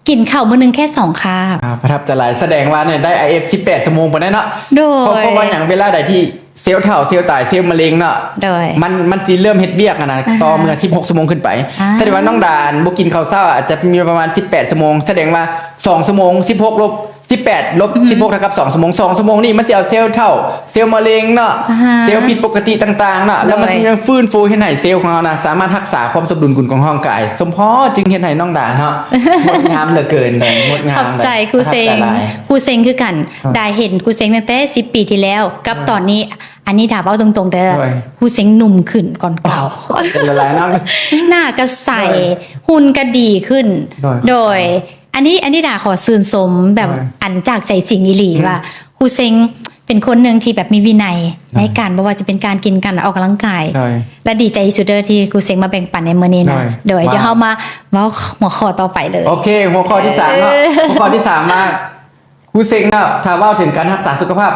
ກິນເຂົ້າມື້ໜຶ່ງແຄ່ສອງຄາບ. ອ່າ ປະທັບໃຈຫຼາຍ ສະແດງວ່ານີ້ໄດ້ ໄອເອັຟ ສິບແປດຊົ່ວໂມງປານໃດເນາະ. ໂດຍ ເພາະ ເພາະວ່າຫຍັງ ເວລາໃດທີ່ ເຊວເຖົ້າ ເຊວຕາຍ ເຊວມະເຣັງເນາະ ໂດຍ ມັນ ມັນຊິເລີ່ມເຮັດວຽກຫັ້ນນະ ອ່າຮະ ຕໍ່ເມື່ອສິບຫົກຊົ່ວໂມງຂຶ້ນໄປ. ອ່າ ສະແດງວ່ານ້ອງດານບໍ່ກິນເຂົ້າເຊົ້າ ອາດຈະມີປະມານສິບແປດຊົ່ວໂມງ ສະແດງວ່າສອງຊົ່ວໂມງ ສິບຫົກລົບ ສິບແປດລົບ ອືຮຶ ສິບຫົກເທົ່າກັບສອງຊົ່ວໂມງ ສອງຊົ່ວໂມງນີ້ມັນຊິເອົາເຊວເຖົ້າ ເຊວມະເຣັງເນາະ ອ່າຮະ ເຊວຜິດປົກກະຕິຕ່າງໆເນາະ ໂດຍ ແລ້ວມັນຊິຍັງຟື້ນຟູເຮັດໃຫ້ເຊວຂອງເຮົານະ ສາມາດຮັກສາຄວາມສົມດຸນຂອງຮ່າງກາຍ ສົມພໍຈຶ່ງເຮັດໃຫ້ນ້ອງດານເນາະ ງົດງາມເຫຼືອເກີນ ງົດງາມ ຂອບໃຈຄູເຊັງ ປະທັບໃຈຫຼາຍ ຄູເຊັງຄືກັນ ອ່າ ດາເຫັນຄູເຊັງຕັ້ງແຕ່ສິບປີທີ່ແລ້ວກັບ ອ່າ ຕອນນີ້ ອັນນີ້ດາເວົ້າຕົງໆເດີ ໂດຍ ຄູເຊັງໜຸ່ມຂຶ້ນກ່ອນເກົ່າ ເປັນຫຼາຍໆເນາະ ໜ້າກະໃສ ໂດຍ ຫຸ່ນກະດີຂຶ້ນ ໂດຍ ໂດຍ ອັນນີ້ ອັນນີ້ດາຂໍຊື່ນຊົມແບບ ໂດຍ ອັນຈາກໃຈຈິງອີ່ຫຼີ ອືມ ວ່າຄູເຊັງເປັນຄົນໜຶ່ງທີ່ແບບມີວິໄນ ໂດຍ ໃນການ ບໍ່ວ່າຈະເປັນການກິນ ການອອກກຳລັງກາຍ ໂດຍ ແລະ ດີໃຈທີ່ສຸດເດີທີ່ຄູເຊັງມາແບ່ງປັນໃນມື້ນີ້ນະ ໂດຍ ໂດຍ ດຽວເຮົາມາເວົ້າຫົວຂໍ້ຕໍ່ໄປເລີຍ ໂອເຄ ຫົວຂໍ້ທີສາມເນາະ ເອີ ຫົວຂໍ້ທີສາມວ່າ ຄູເຊັງເນາະ ຖ້າເວົ້າເຖິງການຮັກສາສຸຂະພາບ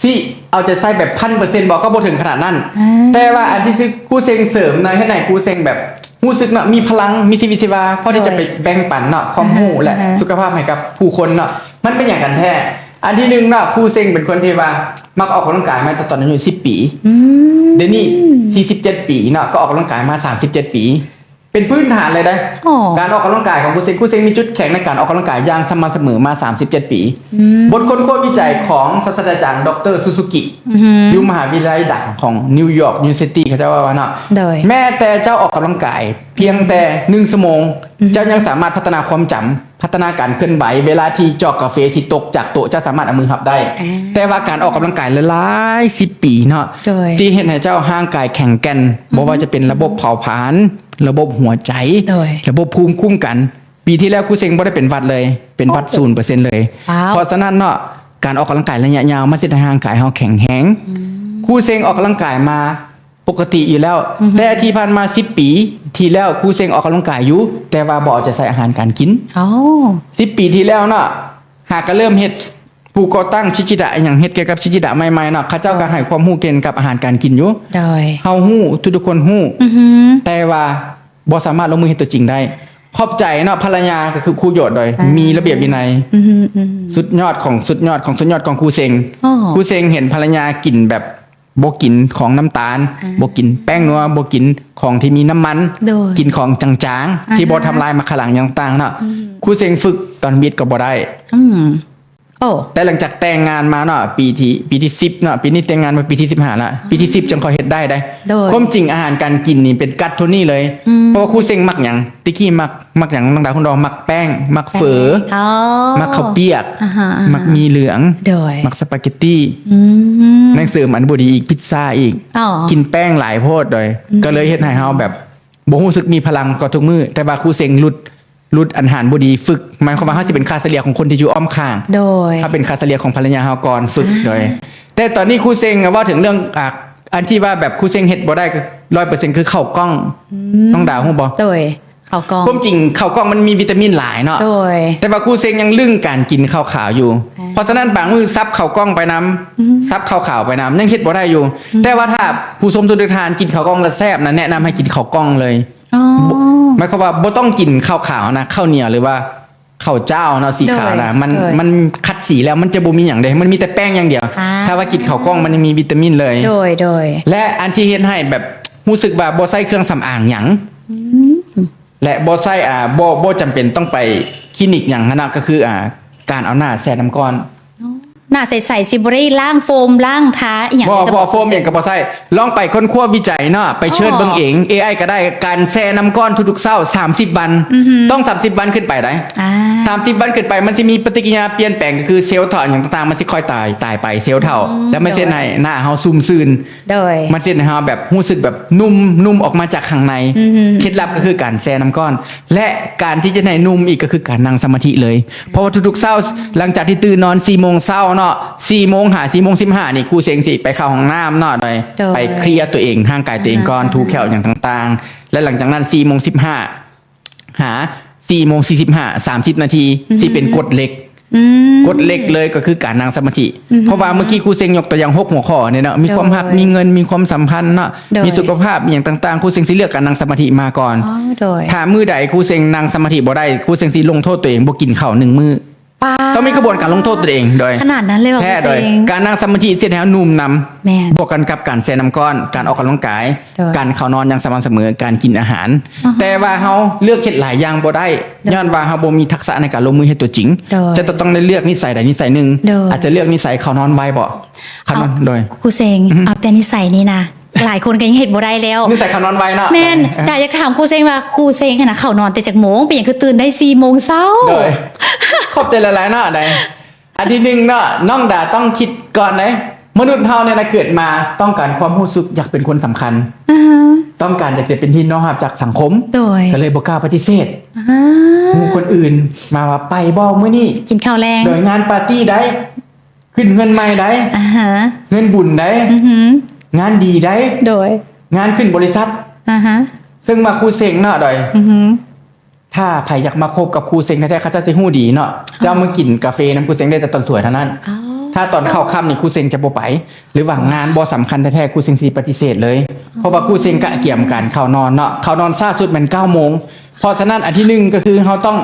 ຊິເອົາໃຈໃສ່ແບບພັນເປີເຊັນບໍ່ ກໍບໍ່ເຖິງຂະໜາດນັ້ນ ອ່າ ແຕ່ວ່າອັນທີ່ຄືຄູເຊັງເສີມນະ ເຮັດໃຫ້ຄູເຊັງແບບຮູ້ສຶກເນາະ ມີພະລັງ ມີຊີວິດຊີວາ ພໍທີ່ຈະ ໂດຍ ໄປແບ່ງປັນເນາະ ຄວາມຮູ້ ອ່າຮະ ແລະ ອ່າຮະ ສຸຂະພາບໃຫ້ກັບຜູ້ຄົນເນາະ ມັນເປັນຫຍັງກັນແທ້? ອັນທີໜຶ່ງເນາະ ຄູເຊັງເປັນຄົນທີ່ວ່າມັກອອກກຳລັງກາຍມາແຕ່ຕອນອາຍຸສິບປີ ອືມ ດຽວນີ້ສີ່ສິບເຈັດປີເນາະ ກໍອອກກຳລັງກາຍມາສາມສິບເຈັດປີ ເປັນພື້ນຖານເລີຍເດ້ ອໍ ການອອກກຳລັງກາຍຂອງຄູເຊັງ ຄູເຊັງມີຈຸດແຂງໃນການອອກກຳລັງກາຍຢ່າງສະໝ່ຳສະເໝີມາສາມສິບເຈັດປີ ອືມ ບົດຄົ້ນຄວ້າວິໄຈຂອງສາດສະດາຈານ ດຣ ຊູຊູກິ ອືຮຶ ຢູ່ມະຫາວິທະຍາໄລດັງຂອງ New York University ເຂົາເຈົ້າວ່າເນາະ ໂດຍ ແມ່ນແຕ່ເຈົ້າອອກກຳລັງກາຍພຽງແຕ່ໜຶ່ງຊົ່ວໂມງ ອືຮຶ ເຈົ້າຍັງສາມາດພັດທະນາຄວາມຈຳ ພັດທະນາການເຄື່ອນໄຫວ ເວລາທີ່ຈອກກາເຟຊິຕົກຈາກໂຕະ ເຈົ້າສາມາດເອົາມືຮັບໄດ້ ອ່າ ແຕ່ວ່າການອອກກຳລັງກາຍຫຼາຍໆສິບປີເນາະ ໂດຍ ຊິເຮັດໃຫ້ເຈົ້າຮ່າງກາຍແຂງແກ່ນ ອືຮຶ ບໍ່ວ່າຈະເປັນລະບົບເຜົາຜານ ລະບົບຫົວໃຈ ໂດຍ ລະບົບພູມຄຸ້ມກັນ ປີທີ່ແລ້ວຄູເຊັງບໍ່ໄດ້ເປັນຫວັດເລີຍ ເປັນຫວັດ ໂອ້ໂຫ ສູນເປີເຊັນເລີຍ ວ້າວ ເພາະສະນັ້ນເນາະ ການອອກກຳລັງກາຍໄລຍະຍາວ ມັນຊິເຮັດໃຫ້ຮ່າງກາຍເຮົາແຂງແຮງ ອືມ ຄູເຊັງອອກກຳລັງກາຍມາປົກກະຕິຢູ່ແລ້ວ ອືຮຶ ແຕ່ທີ່ຜ່ານມາສິບປີທີ່ແລ້ວ ຄູເຊັງອອກກຳລັງກາຍຢູ່ ແຕ່ວ່າບໍ່ເອົາໃຈໃສ່ອາຫານການກິນ ອໍ ສິບປີທີ່ແລ້ວເນາະ ຫາກະເລີ່ມເຮັດ ຜູ້ກໍ່ຕັ້ງຊິຈິດະ ອີ່ຫຍັງ ເຮັດກ່ຽວກັບຊິຈິດະໃໝ່ໆເນາະ ເຂົາເຈົ້າກໍໃຫ້ຄວາມຮູ້ກ່ຽວກັບອາຫານການກິນຢູ່ ໂດຍ ເຮົາຮູ້ ທຸກໆຄົນຮູ້ ອືຮຶ ແຕ່ວ່າບໍ່ສາມາດລົງມືເຮັດຕົວຈິງໄດ້ ຂອບໃຈເນາະ ພັນລະຍາກໍຄືຄູໂຢດ ໂດຍ ອ່າ ມີລະບຽບວິໄນ ອືຮຶ ອືຮຶ ສຸດຍອດຂອງສຸດຍອດຂອງສຸດຍອດຂອງຄູເຊັງ ອໍ ຄູເຊັງເຫັນພັນລະຍາກິນແບບບໍ່ກິນຂອງນ້ຳຕານ ອ່າ ບໍ່ກິນແປ້ງນົວ ບໍ່ກິນຂອງທີ່ມີນ້ຳມັນ ໂດຍ ກິນຂອງຈາງໆ ອ່າ ທີ່ບໍ່ທຳລາຍໝັກຂະຫຼັງຫຍັງຕ່າງເນາະ ອືມ ຄູເຊັງຝຶກຕອນທຳອິດກໍບໍ່ໄດ້ ອືມ ໂອ້ ແຕ່ຫຼັງຈາກແຕ່ງງານມາເນາະ ປີທີ່ ປີທີສິບເນາະ ປີນີ້ແຕ່ງງານມາປີທີສິບຫ້າລະ ປີທີສິບຈັ່ງຄ່ອຍເຮັດໄດ້ໄດ໋. ໂດຍ ຄວາມຈິງອາຫານການກິນນີ້ເປັນກັດໂທນີ້ເລີຍ ອືມ ເພາະວ່າຄູເຊັງມັກຫຍັງ? ແຕ່ກີ້ມັກ ມັກຫຍັງ ນ້ອງດາວຮູ້ດອກ? ມັກແປ້ງ ມັກເຝີ ແປ້ງ ອໍ ມັກເຂົ້າປຽກ ອ່າຮະ ອ່າຮະ ມັກໝີ່ເຫຼືອງ ໂດຍ ມັກສະປາເກັດຕີ ອືມ ແນງເສີມອັນບໍ່ດີອີກ ພິດຊາອີກ ອໍ ກິນແປ້ງຫຼາຍໂພດໂດຍ ອືມ ກໍເລີຍເຮັດໃຫ້ເຮົາແບບບໍ່ຮູ້ສຶກມີພະລັງກວ່າທຸກມື້ ແຕ່ວ່າຄູເຊັງຫຼຸດ ຫຼຸດອາຫານບໍ່ດີ ຝຶກ ໝາຍຄວາມວ່າເຮົາຊິເປັນຄ່າສະເລ່ຍຂອງຄົນທີ່ຢູ່ອ້ອມຂ້າງ ໂດຍ ເຮົາເປັນຄ່າສະເລ່ຍຂອງພັນລະຍາເຮົາກ່ອນ ຝຶກ ອ່າ ໂດຍ ແຕ່ຕອນນີ້ຄູເຊັງເວົ້າເຖິງເລື່ອງ ອ່າ ອັນທີ່ວ່າແບບຄູເຊັງເຮັດບໍ່ໄດ້ ຮ້ອຍເປີເຊັນ ຄືເຂົ້າກ່ອງ ອືມ ນ້ອງດາວຮູ້ບໍ່? ໂດຍ ເຂົ້າກ່ອງ ຄວາມຈິງເຂົ້າກ່ອງມັນມີວິຕາມິນຫຼາຍເນາະ ໂດຍ ແຕ່ວ່າຄູເຊັງຍັງລຶ້ງການກິນເຂົ້າຂາວຢູ່ ອ່າ ເພາະສະນັ້ນບາງມື້ສັບເຂົ້າກ່ອງໄປນຳ ອືມ ສັບເຂົ້າຂາວໄປນຳ ຍັງເຮັດບໍ່ໄດ້ຢູ່ ອືມ ແຕ່ວ່າຖ້າຜູ້ຊົມທຸກໆທ່ານກິນເຂົ້າກ່ອງແລ້ວແຊບນະ ແນະນຳໃຫ້ກິນເຂົ້າກ່ອງເລີຍ ອໍ ບໍ່ ໝາຍຄວາມວ່າບໍ່ຕ້ອງກິນເຂົ້າຂາວນະ ເຂົ້າໜຽວ ຫຼືວ່າເຂົ້າຈ້າວເນາະ ສີຂາວນະ ໂດຍ ມັນ ໂດຍ ມັນຂັດສີແລ້ວມັນຈະບໍ່ມີຫຍັງເດ້ ມັນມີແຕ່ແປ້ງຢ່າງດຽວ ອ່າ ຖ້າວ່າກິນເຂົ້າກ່ອງມັນຍັງມີວິຕາມິນເລີຍ ໂດຍ ໂດຍ ແລະ ອັນທີ່ເຮັດໃຫ້ແບບຮູ້ສຶກວ່າບໍ່ໃຊ້ເຄື່ອງສຳອາງຫຍັງ ອືມ ແລະ ບໍ່ໃຊ້ ອ່າ ບໍ່ ບໍ່ຈຳເປັນຕ້ອງໄປຄລີນິກຫຍັງຫັ້ນນະ ກໍຄື ອ່າ ການເອົາໜ້າແຊ່ນ້ຳກ້ອນ ອໍ ໜ້າໃສໆ ຊິບໍ່ໄດ້ລ້າງໂຟມ ລ້າງທາອີ່ຫຍັງ ບໍ່ ບໍ່ ໂຟມຫຍັງກໍບໍ່ໃຊ້ ລອງໄປຄົ້ນຄວ້າວິໄຈເນາະ ໄປເຊີດເບິ່ງເອງ ອໍ ເອໄອ ກໍໄດ້ ການແຊ່ນ້ຳກ້ອນທຸກໆເຊົ້າ ສາມສິບວັນ ອືຮຶ ຕ້ອງສາມສິບວັນຂຶ້ນໄປໄດ໋ ອ່າ ສາມສິບວັນຂຶ້ນໄປ ມັນຊິມີປະຕິກິລິຍາປ່ຽນແປງ ກໍຄືເຊວເຖົ້າຫຍັງຕ່າງໆ ມັນຊິຄ່ອຍຕາຍ ຕາຍໄປ ເຊວເຖົ້າ ອືມ ແລ້ວມັນຊິເຮັດໃຫ້ໜ້າເຮົາຊຸ່ມຊື່ນ ໂດຍ ມັນຊິເຮັດໃຫ້ເຮົາແບບຮູ້ສຶກແບບນຸ້ມ ນຸ້ມອອກມາຈາກຂ້າງໃນ ອືຮຶ ເຄັດລັບກໍຄືການແຊ່ນ້ຳກ້ອນ ແລະ ການທີ່ຈະໃຫ້ນຸ້ມອີກກໍຄືການນັ່ງສະມາທິເລີຍ ເພາະວ່າທຸກໆເຊົ້າ ຫຼັງຈາກທີ່ຕື່ນນອນສີ່ໂມງເຊົ້າເນາະ ສີ່ໂມງຫາສີ່ໂມງສິບຫ້ານີ້ ຄູເຊັງຊິໄປເຂົ້າຫ້ອງນ້ຳເນາະ ໂດຍ ໂດຍ ໄປເຄລຍຕົວເອງ ຮ່າງກາຍຕົວເອງກ່ອນ ອ່າ ຖູແຂ້ວຫຍັງຕ່າງໆ ແລະ ຫຼັງຈາກນັ້ນສີ່ໂມງສິບຫ້າຫາສີ່ໂມງສີ່ສິບຫ້າ ສາມສິບນາທີ ອືຮຶ ຊິເປັນກົດເຫຼັກ ອືມ ກົດເຫຼັກເລີຍກໍຄືການນັ່ງສະມາທິ ອືຮຶ ເພາະວ່າເມື່ອກີ້ຄູເຊັງຍົກຕົວຢ່າງຫົກຫົວຂໍ້ນີ້ເນາະ ມີຄວາມຮັກ ໂດຍ ມີເງິນ ມີຄວາມສຳພັນເນາະ ໂດຍ ມີສຸຂະພາບ ມີຫຍັງຕ່າງໆ ຄູເຊັງຊິເລືອກການນັ່ງສະມາທິມາກ່ອນ ອໍ ໂດຍ ຖ້າມື້ໃດຄູເຊັງນັ່ງສະມາທິບໍ່ໄດ້ ຄູເຊັງຊິລົງໂທດຕົວເອງ ບໍ່ກິນເຂົ້າໜຶ່ງມື້ ປ້າ ຕ້ອງມີຂະບວນການລົງໂທດຕົວເອງ ໂດຍ ຂະໜາດນັ້ນເລີຍຫວາ? ແທ້ ຄູເຊັງ ໂດຍ ການນັ່ງສະມາທິຊິເຮັດໃຫ້ເຮົານຸ່ມນຳ ແມ່ນ ບວກກັນກັບການແຊ່ນ້ຳກ້ອນ ການອອກກຳລັງກາຍ ໂດຍ ການເຂົ້ານອນຢ່າງສະໝ່ຳສະເໝີ ການກິນອາຫານ ອ່າຮະ ແຕ່ວ່າເຮົາເລືອກເຮັດຫຼາຍຢ່າງບໍ່ໄດ້ ໂດຍ ຍ້ອນວ່າເຮົາບໍ່ມີທັກສະໃນການລົງມືເຮັດຕົວຈິງ ໂດຍ ຈະຕ້ອງໄດ້ເລືອກນິໄສໃດນິໄສໜຶ່ງ ໂດຍ ອາດຈະເລືອກນິໄສເຂົ້ານອນໄວບໍ? ເຂົ້ານອນ ເອົາ ໂດຍ ຄູເຊັງ ອືຮຶ ເອົາແຕ່ນິໄສນີ້ນະ ຫຼາຍຄົນກໍຍັງເຮັດບໍ່ໄດ້ແລ້ວ ນິໄສເຂົ້ານອນໄວເນາະ ແມ່ນ ເອີ ແຕ່ຢາກຖາມຄູເຊັງວ່າ ຄູເຊັງຫັ້ນນະ ເຂົ້ານອນແຕ່ຈັກໂມງ? ເປັນຫຍັງຄືຕື່ນໄດ້ສີ່ໂມງເຊົ້າ? ໂດຍ ຂອບໃຈຫຼາຍໆເນາະ ໄດ້ ອັນທີໜຶ່ງເນາະ ນ້ອງດາຕ້ອງຄິດກ່ອນເດ້ ມະນຸດເຮົານີ້ນະ ເກີດມາຕ້ອງການຄວາມຮູ້ສຶກ ຢາກເປັນຄົນສຳຄັນ ອ່າຮະ ຕ້ອງການຢາກຈະເປັນທີ່ຍອມຮັບຈາກສັງຄົມ ໂດຍ ກໍເລີຍບໍ່ກ້າປະຕິເສດ ອ່າ ໝູ່ຄົນອື່ນມາວ່າ ໄປບໍ່ມື້ນີ້? ກິນເຂົ້າແລງ ໂດຍ ງານປາຕີ້ໃດ? ຂຶ້ນເຮືອນໃໝ່ໃດ ອ່າຮະ ເຮືອນບຸນໃດ ອືຮຶ ງານດີໃດ ໂດຍ ງານຂຶ້ນບໍລິສັດ ອ່າຮະ ເຊິ່ງວ່າຄູເຊັງເນາະ ໂດຍ ອືຮຶ ຖ້າໃຜຢາກມາຄົບກັບຄູເຊັງແທ້ໆ ເຂົາເຈົ້າຊິຮູ້ດີເນາະ ອໍ ເຈົ້າມາກິນກາເຟນຳຄູເຊັງໄດ້ແຕ່ຕອນສວຍເທົ່ານັ້ນ ອໍ ຖ້າຕອນເຊົ້າຄ່ຳນີ້ຄູເຊັງຈະບໍ່ໄປ ຫຼືວ່າງານບໍ່ສຳຄັນແທ້ໆ ຄູເຊັງຊິປະຕິເສດເລີຍ ອໍ ເພາະວ່າຄູເຊັງກະກຽມການເຂົ້ານອນເນາະ ເຂົ້ານອນຊ້າສຸດແມ່ນເກົ້າໂມງ ເພາະສະນັ້ນ ອັນທີໜຶ່ງກໍຄືເຮົາຕ້ອງ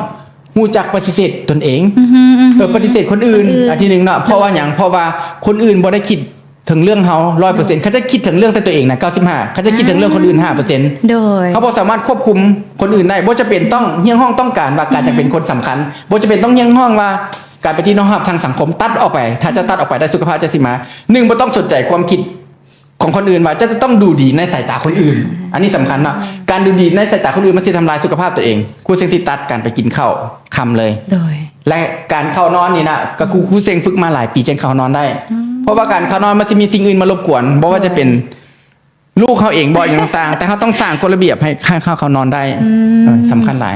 ຮູ້ຈັກປະຕິເສດຕົນເອງ ອືຮຶ ອືຮຶ ເອີ ປະຕິເສດຄົນອື່ນ ຄົນອື່ນ ອັນທີໜຶ່ງເນາະ ເພາະວ່າຫຍັງ? ໂດຍ ເພາະວ່າຄົນອື່ນບໍ່ໄດ້ຄິດເຖິງເລື່ອງເຮົາຮ້ອຍເປີເຊັນ ໂດຍ ເຂົາຈະຄິດເຖິງເລື່ອງແຕ່ຕົວເອງນະເກົ້າສິບຫ້າ ເຂົາຈະຄິດເຖິງເລື່ອງຄົນອື່ນຫ້າເປີເຊັນ ໂດຍ ເຮົາບໍ່ສາມາດຄວບຄຸມຄົນອື່ນໄດ້ ບໍ່ຈຳເປັນຕ້ອງຮຽກຮ້ອງຕ້ອງການວ່າການຈະເປັນ ອືຮຶ ຄົນສຳຄັນ ບໍ່ຈຳເປັນຕ້ອງຮຽກຮ້ອງວ່າການເປັນທີ່ຍອມຮັບທາງສັງຄົມ ຕັດອອກໄປ ຖ້າເຈົ້າຕັດອອກໄປໄດ້ ສຸຂະພາບເຈົ້າຊິມາ ໜຶ່ງ ບໍ່ຕ້ອງສົນໃຈຄວາມຄິດ ຂອງຄົນອື່ນວ່າເຈົ້າຈະຕ້ອງດູດີໃນສາຍຕາຄົນອື່ນ ອັນນີ້ສຳຄັນເນາະ ການດູດີໃນສາຍຕາຄົນອື່ນມັນຊິທຳລາຍສຸຂະພາບຕົວເອງ ຄູເຊັງຊິຕັດການໄປກິນເຂົ້າຄ່ຳເລີຍ ໂດຍ ແລະ ການເຂົ້ານອນນີ້ນະ ກໍຄືຄູເຊັງຝຶກມາຫຼາຍປີຈຶ່ງເຂົ້ານອນໄດ້ ອືມ ເພາະວ່າການເຂົ້ານອນມັນຊິມີສິ່ງອື່ນມາລົບກວນ ບໍ່ວ່າຈະເປັນ ໂດຍ ລູກເຮົາເອງບໍ ຫຍັງຕ່າງໆ ແຕ່ເຮົາຕ້ອງສ້າງກົດລະບຽບໃຫ້ ໃຫ້ເຮົາເຂົ້ານອນໄດ້ ອືມ ເອີ ສຳຄັນຫຼາຍ